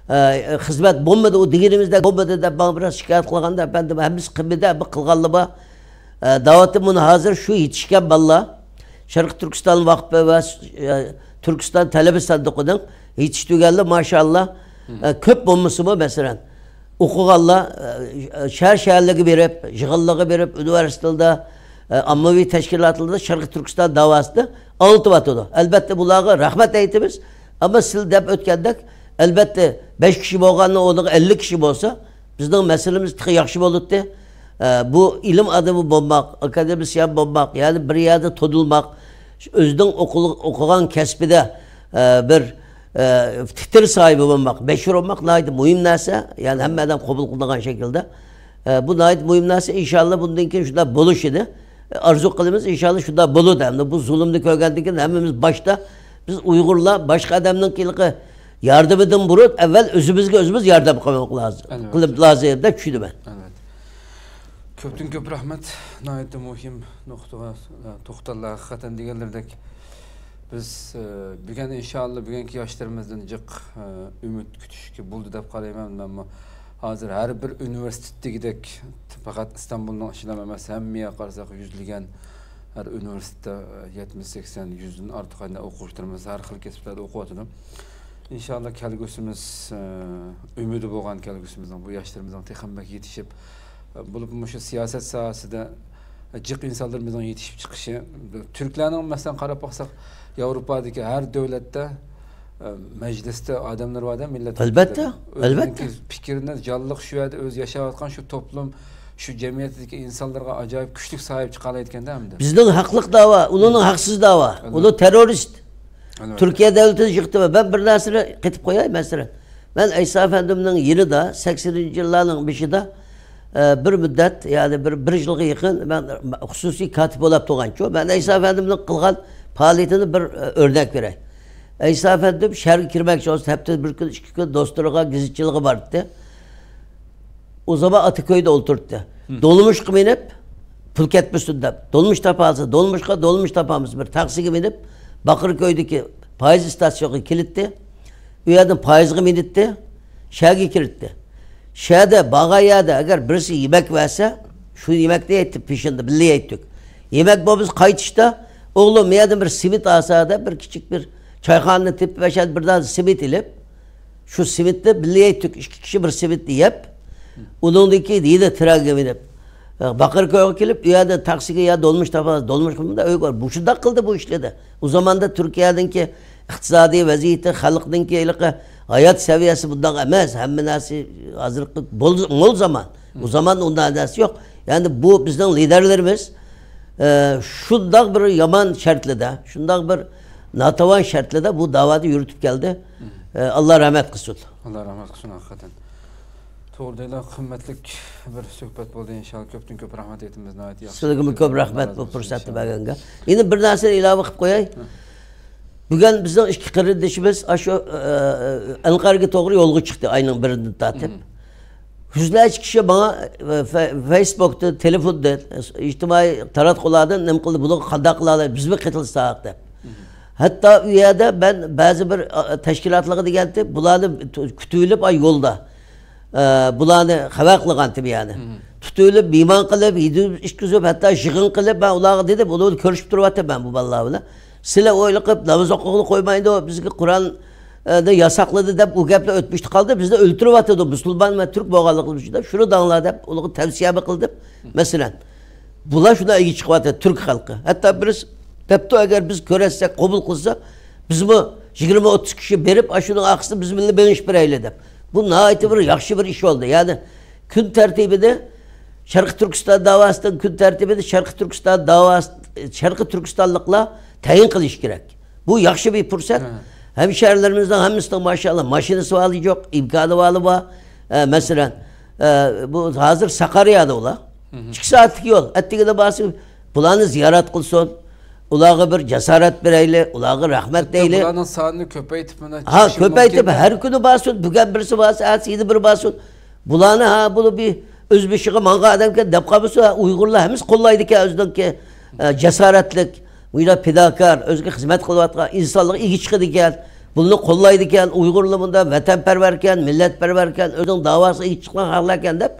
ئە، خىزمەت بولمىدى، ئۇ دېگىنىمىزدەك بولمىدى دەپ ماڭا بىراز شىكايەت قىلغاندا، ئەپەندىم، ھەممىسى قىلمىدى، بۇ قىلغانلا بار. ئە، دەۋاتىمەن ھازىر شۇ يېتىشكەن بالىلار، شەرقىي تۈركىستان ۋاقپى ۋە، ئە، تۈركىستان تەلىبە ساندۇقىنىڭ يېتىشتۈرگەنلىرى، ماشائاللا، ئە، كۆپ بولمىسىمۇ، مەسىلەن، ئوقۇغانلار، ئە، شەھەر-شەھەرلەرگە بېرىپ، يىغىنلارغا بېرىپ، ئۇنىۋېرسىتېتلاردا، ئە، ئاممىۋى تەشكىلاتلاردا شەرقىي تۈركىستان داۋاسىنى ئاڭلىتىۋاتىدۇ. ئەلۋەتتە، بۇلارغا رەھمەت ئېيتىمىز. ئەمما سىز دەپ ئۆتكەندەك، ئەلۋەتتە، بەش كىشى بولغاننىڭ ئورنىغا ئەللىك كىشى بولسا، بىزنىڭ مەسىلىمىز تېخى ياخشى بولاتتى. ئە، بۇ ئىلىم ئادىمى بولماق، ئاكادېمىسىيان بولماق، يەنى بىر يەردە تونۇلماق، ئۆزىنىڭ ئوقۇل-، ئوقۇغان كەسپىدە، ئە، بىر، ئە، تىتىر ساھىبى بولماق، مەشھۇر بولماق ناھايىتى مۇھىم نەرسە. يەنى ھەممە ئادەم قوبۇل قىلىدىغان شەكىلدە. ئە، بۇ ناھايىتى مۇھىم نەرسە. ئىنشاللا بۇندىن كېيىن شۇنداق بولۇشىنى، ئە، ئارزۇ قىلىمىز. ئىنشاللا شۇنداق بولىدۇ. ئەمدى بۇ زۇلۇمنى كۆرگەندىن كېيىن ھەممىمىز باشتا بىز ئۇيغۇرلار باشقا ئادەمنىڭ ياردىمىدىن بۇرۇن ئەۋۋەل ئۆزىمىزگە ئۆزىمىز ياردەم قىلماق لازىم، ئەلۋەتتە. قىلىپ لازىم دەپ چۈشىنىمەن. ئەلۋەتتە. كۆپتىن كۆپ رەھمەت. ناھايىتى مۇھىم نۇقتىغا، ئە، توختالدى. ھەقىقەتەن دېگەنلىرىدەك، بىز، ئە، بۈگۈن ئىنشاللا بۈگۈنكى ياشلىرىمىزدىن جىق، ئە، ئۈمىد كۈتۈشكە بولىدۇ دەپ قارايمەن. مەنمۇ ھازىر ھەر بىر ئۇنىۋېرسىتېتتىكىدەك، پەقەت ئىستانبۇلنىڭ ئىچىدىلا ئەمەس، ھەممە يەرگە قارىساق يۈزلىگەن ھەر ئۇنىۋېرسىتېتتا يەتمىش، سەكسەن، يۈزدىن ئارتۇق ئوقۇغۇچىلىرىمىز ھەر خىل كەسىپلەردە ئوقۇۋاتىدۇ. ئىنشاللا كەلگۈسىمىز، ئە، ئۈمىدى بولغان كەلگۈسىمىزنىڭ، بۇ ياشلىرىمىزنىڭ تېخىمۇ بەك يېتىشىپ، ئە، بولۇپمۇ مۇشۇ سىياسەت ساھەسىدە جىق ئىنسانلىرىمىزنىڭ يېتىشىپ چىقىشى، تۈركلەرنىڭ مەسىلەن قاراپ باقساق، ياۋروپادىكى ھەر دۆلەتتە، ئە، مەجلىستە ئادەملەر بار-دە، مىللەت ئەلۋەتتە، ئۆزىنىڭكى ئەلۋەتتە. پىكرىنى جانلىق شۇ يەردە ئۆزى ياشاۋاتقان شۇ توپلۇم، شۇ جەمئىيەتتىكى ئىنسانلارغا ئاجايىپ كۈچلۈك ساھىب چىقالايدىكەن-دە ئەمدى. بىزنىڭ ھەقلىق داۋا، ئۇنىڭ ھەقسىز داۋا. ئەلۋەتتە. ئۇنىڭ تېررورىست. ئەلۋەتتە. تۈركىيە دۆلىتىنى يىقتىمەن. مەن بىر نەرسىنى قېتىپ قوياي، مەسىلەن. مەن ئەيسا ئەپەندىمنىڭ يېنىدا سەكسىنىنچى يىللارنىڭ بېشىدا، ئە، بىر مۇددەت، يەنى بىر، بىر يىلغا يېقىن مەن خۇسۇسىي كاتىپ بولاپ تۇرغانچۇ. مەن ئەيسا ئەپەندىمنىڭ قىلغان پائالىيىتىنى بىر، ئە، ئۆرنەك بېرەي. ئەيسا ئەپەندىم شەھەرگە كىرمەكچى بولسا، ھەپتىدە بىر كۈن، ئىككى كۈن دوستلىرىغا، گېزىتچىلىرىغا باراتتى. ئۇ زامان ئاتىكۆيدە ئولتۇراتتى. دولمۇشقا مىنىپ، پۇل كەتمىسۇن دەپ. دولمۇش تاپالىسا، دولمۇشقا، دولمۇش تاپالمىسا، بىر تاكسىگە مىنىپ، باقىركۆيدىكى پايىز ئىستانسىيىسىغا كېلەتتى. ئۇ يەردىن پايىزغا مىنەتتى، شەھەرگە كىرەتتى. شەھەردە بارغان يەردە ئەگەر بىرسى يېمەك بەرسە، شۇ يېمەكنى يەيتتى، پېشىندا بىللە يەيتتۇق. يېمەك بولمىسا قايتىشتا، ئوغلۇم، مەيەردىن بىر سىمىت ئالسا دەپ، بىر كىچىك بىر چايخانىنى تېپىپ، ئاشۇ يەردە بىر دانە سىمىت ئېلىپ، شۇ سىمىتنى بىللە يەيتتۇق، ئىككى كىشى بىر سىمىتنى يەپ، ئۇنىڭدىن كېيىن يەنە ترەنگە مىنىپ، باقىركۆيگە كېلىپ، ئۇ يەردىن تاكسىگە يا دولمۇش تاپىمىز، دولمۇش قىلمىدا ئۆي بار. مۇشۇنداق قىلدى بۇ ئىشلىرىنى. ئۇ زاماندا تۈركىيەنىڭكى ئىقتىسادىي ۋەزىيىتى، خەلقنىڭكى ھېلىقى ھايات سەۋىيەسى بۇنداق ئەمەس. ھەممە نەرسە ھازىرقى بول-، مول زامان. ئۇ زامان ئۇنداق نەرسە يوق. يەنى بۇ بىزنىڭ لىدەرلىرىمىز، ئە، شۇنداق بىر يامان شەرتلىدە، شۇنداق بىر ناتاۋان شەرتلىدە بۇ داۋانى يۈرۈتۈپ كەلدى. ئە، ئاللا رەھمەت قىلسۇن. ئاللا رەھمەت قىلسۇن، ھەقىقەتەن. توغرا دەيلا، قىممەتلىك بىر سۆھبەت بولدى. ئىنشاللا كۆپتىن كۆپ رەھمەت ئېيتىمىز. ناھايىتى ياخشى. سىلەرگىمۇ كۆپ رەھمەت بۇ پۇرسەتنى بەرگەنگە. يەنە بىر نەرسىنى ئىلاۋە قىلىپ قوياي. بۈگۈن بىزنىڭ ئىككى قېرىندىشىمىز ئاشۇ، ئە، ئەنقەرىگە توغرا يولغا چىقتى ئاينىڭ بىرىدىن تارتىپ. يۈزلەرچە كىشى ماڭا، ئە، فە-، فېيسبۇكتىن، تېلېفوندىن، ئىجتىمائىي تاراتقۇلاردىن نېمە قىلدى، بۇنىڭغا قانداق قىلالايمىز، بىزمۇ قېتىلساق دەپ. ھەتتا ئۇ يەردە مەن بەزى بىر، ئە، تەشكىلاتلارغا دېگەنتىم، بۇلارنى تۇ-، كۈتۈۋېلىپ، ئاي يولدا، ئە، بۇلارنى خەۋەر قىلغانتىم يەنى. تۇتۇۋېلىپ، مېھمان قىلىپ، يېدۈرۈپ ئىچكۈزۈپ، ھەتتا يىغىن قىلىپ، مەن ئۇلارغا دېدىم، ئۇلارنى كۆرۈشۈپ تۇرۇۋاتىمەن بۇ بالىلار بىلەن. سىلەر ئويلىقىپ، ناماز ئوقۇغىلى قويمايدۇ، بىزگە قۇرئان، ئە، نى ياساقلىدى دەپ ئۇ گەپلەر ئۆتمۈشتە قالدى. بىزنى ئۆلتۈرۈۋاتىدۇ، مۇسۇلمان ۋە تۈرك بولغانلىقىمىز ئۈچۈن دەپ، شۇنى دەڭلار دەپ، ئۇلارغا تەۋسىيەمۇ قىلدىم. مەسىلەن، بۇلار شۇنداق ئىگە چىقىۋاتىدۇ، تۈرك خەلقى. ھەتتا بىرسى دەپتۇ، ئەگەر بىز كۆرەتسەك، قوبۇل قىلسا، بىزمۇ يىگىرمە ئوتتۇز كىشى بېرىپ، ئاشۇنىڭ ئارقىسىدا بىز بىللە مېڭىشىپ بېرەيلى دەپ. بۇ ناھايىتى بىر ياخشى بىر ئىش بولدى. يەنى كۈن تەرتىپىنى شەرقىي تۈركىستان داۋاسىنىڭ كۈن تەرتىپىنى شەرقىي تۈركىستان داۋاسى، شەرقىي تۈركىستانلىقلار تەيىن قىلىشى كېرەك. بۇ ياخشى بىر پۇرسەت. ھە. ھەمشەھىرىلىرىمىزنىڭ ھەممىسىنىڭ ماشائاللا ماشىنىسى بارلىقى يوق، ئىمكانى بارلىقى بار. ئە، مەسىلەن، ئە، بۇ ھازىر ساقارىيەدە ئۇلار. ئىككى سائەتلىك يول. ئەتىگىنى بارسا بۇلارنى زىيارەت قىلسۇن. ئۇلارغا بىر جاسارەت بېرەيلى، ئۇلارغا رەھمەت دەيلى. بۇلارنىڭ سانىنى كۆپەيتىپ، مانا، ھا، كۆپەيتىپ، ھەر كۈنى بارسۇن. بۈگۈن بىرسى بارسا، ئەتىسى يەنە بىرى بارسۇن. بۇلارنى، ھا، بۇ بىر ئۆز بېشىغا ماڭغان ئادەمكەن دەپ قالمىسۇن. ھە، ئۇيغۇرلار ھەممىسى قوللايدىكەن ئۆزىنىڭكى، ئە، جاسارەتلىك، مۇنداق پىداكار، ئۆزىگە خىزمەت قىلىۋاتقان، ئىنسانلىققا ئىگە چىقىدىكەن، بۇنى قوللايدىكەن، ئۇيغۇرلار مۇنداق ۋەتەنپەرۋەركەن، مىللەتپەرۋەركەن، ئۆزىنىڭ داۋاسىغا ئىگە چىققان خەقلەركەن دەپ،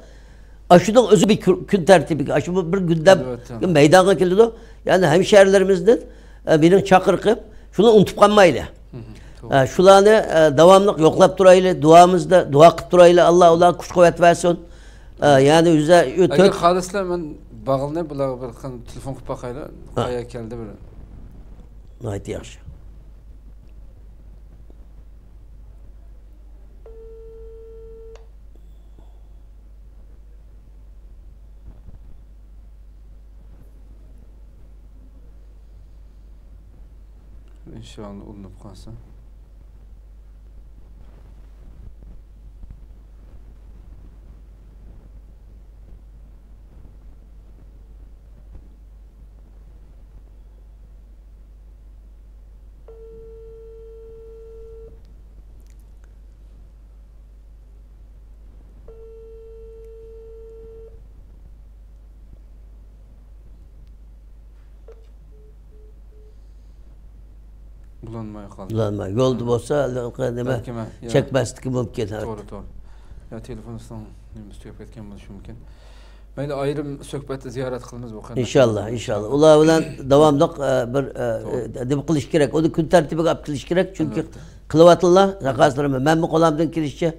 ئاشۇنىڭ ئۆزى بىر كۈ-، كۈن تەرتىپىگە، ئاشۇ بىر گۈندەم مەيدانغا كېلىدۇ. يەنى ھەمشەھىرىلىرىمىزدىن، ئە، مېنىڭ چاقىرىقىم، شۇنى ئۇنتۇپ قالمايلى. ئە، شۇلارنى، ئە، داۋاملىق يوقلاپ تۇرايلى، دۇئامىزدا دۇئا قىلىپ تۇرايلى، ئاللا ئۇلارغا كۈچ قۇۋۋەت بەرسۇن. ئە، يەنى يۈز ئەتتە ئەگەر خالىسىلا، مەن باغلىنىپ، بۇلارغا بىر قېتىم تېلېفون قىلىپ باقايلى. ھە. قايا كەلدى بىر. ناھايىتى ياخشى. شۇڭا ئۇلىنىپ قالسا. بولالماي قالدى. بولالماي. يولدا بولسا، نېمە، بەلكىم، يا. چەكمەسلىكى مۇمكىن. توغرا، توغرا. يا تېلېفونىنىڭ نېمىسى تۈگەپ كەتكەن بولۇشى مۇمكىن. مەيلى، ئايرىم سۆھبەتتە زىيارەت قىلىمىز بۇ قېرىنداشلار. ئىنشاللا، ئىنشاللا. ئۇلار بىلەن داۋاملىق، ئە، بىر، ئە، توغرا. ئە، نېمە قىلىش كېرەك؟ ئۇنى كۈن تەرتىپىگە ئاپ كېلىش كېرەك. چۈنكى ئەلۋەتتە. قىلىۋاتىدىلا، زاكازلىرىمنى. مەنمۇ قولۇمدىن كېلىشىچە،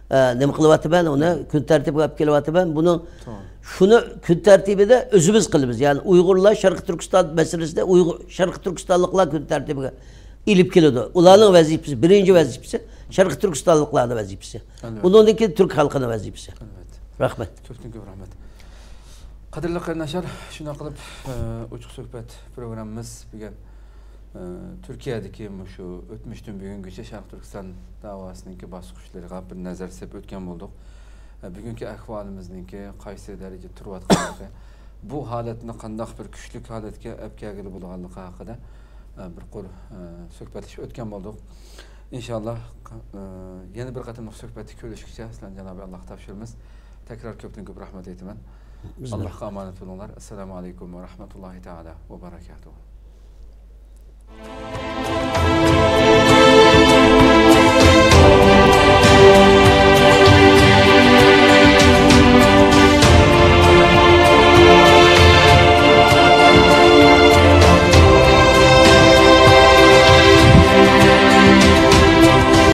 ئە، نېمە قىلىۋاتىمەن؟ ئۇنى كۈن تەرتىپىگە ئاپ كېلىۋاتىمەن. بۇنى، توغرا. شۇنى كۈن تەرتىپىدە ئۆزىمىز قىلىمىز. يەنى ئۇيغۇرلار شەرقىي تۈركىستان مەسىلىسىنى ئۇيغۇر، شەرقىي تۈركىستانلىقلار كۈن تەرتىپىگە ئېلىپ كېلىدۇ. ئۇلارنىڭ ۋەزىپىسى، بىرىنچى ۋەزىپىسى شەرقىي تۈركىستانلىقلارنىڭ ۋەزىپىسى. ئەلۋەتتە. ئۇنىڭدىن كېيىن تۈرك خەلقىنىڭ ۋەزىپىسى. ئەلۋەتتە. رەھمەت. كۆپتىن كۆپ رەھمەت. قەدىرلىك قېرىنداشلار، شۇنداق قىلىپ، ئە، ئوچۇق سۆھبەت پروگراممىمىز بۈگۈن، ئە، تۈركىيەدىكى مۇشۇ ئۆتمۈشتىن بۈگۈنگىچە شەرقىي تۈركىستان داۋاسىنىڭكى باسقۇچلىرىغا بىر نەزەر سېلىپ ئۆتكەن بولدۇق. ئە، بۈگۈنكى ئەھۋالىمىزنىڭكى قايسى دەرىجىدە تۇرۇۋاتقانلىقى، بۇ ھالەتنى قانداق بىر كۈچلۈك ھالەتكە ئەپ كەلگىلى بولىدىغانلىقى ھەققىدە، ئە، بىر قۇر، ئە، سۆھبەتلىشىپ ئۆتكەن بولدۇق. ئىنشاللا، ئە، يەنە بىر قېتىملىق سۆھبەتتە كۆرۈشكىچە سىلەرنى جانابى ئاللاغا تاپشۇرىمىز. تەكرار كۆپتىن كۆپ رەھمەت ئېيتىمەن. بىزمۇ. ئاللاھقا ئامانەت بولۇڭلار. ئەسسالامۇ ئەلەيكۇم ۋە رەھمەتۇللاھى تائالا ۋە بەرەكاتۇھۇ.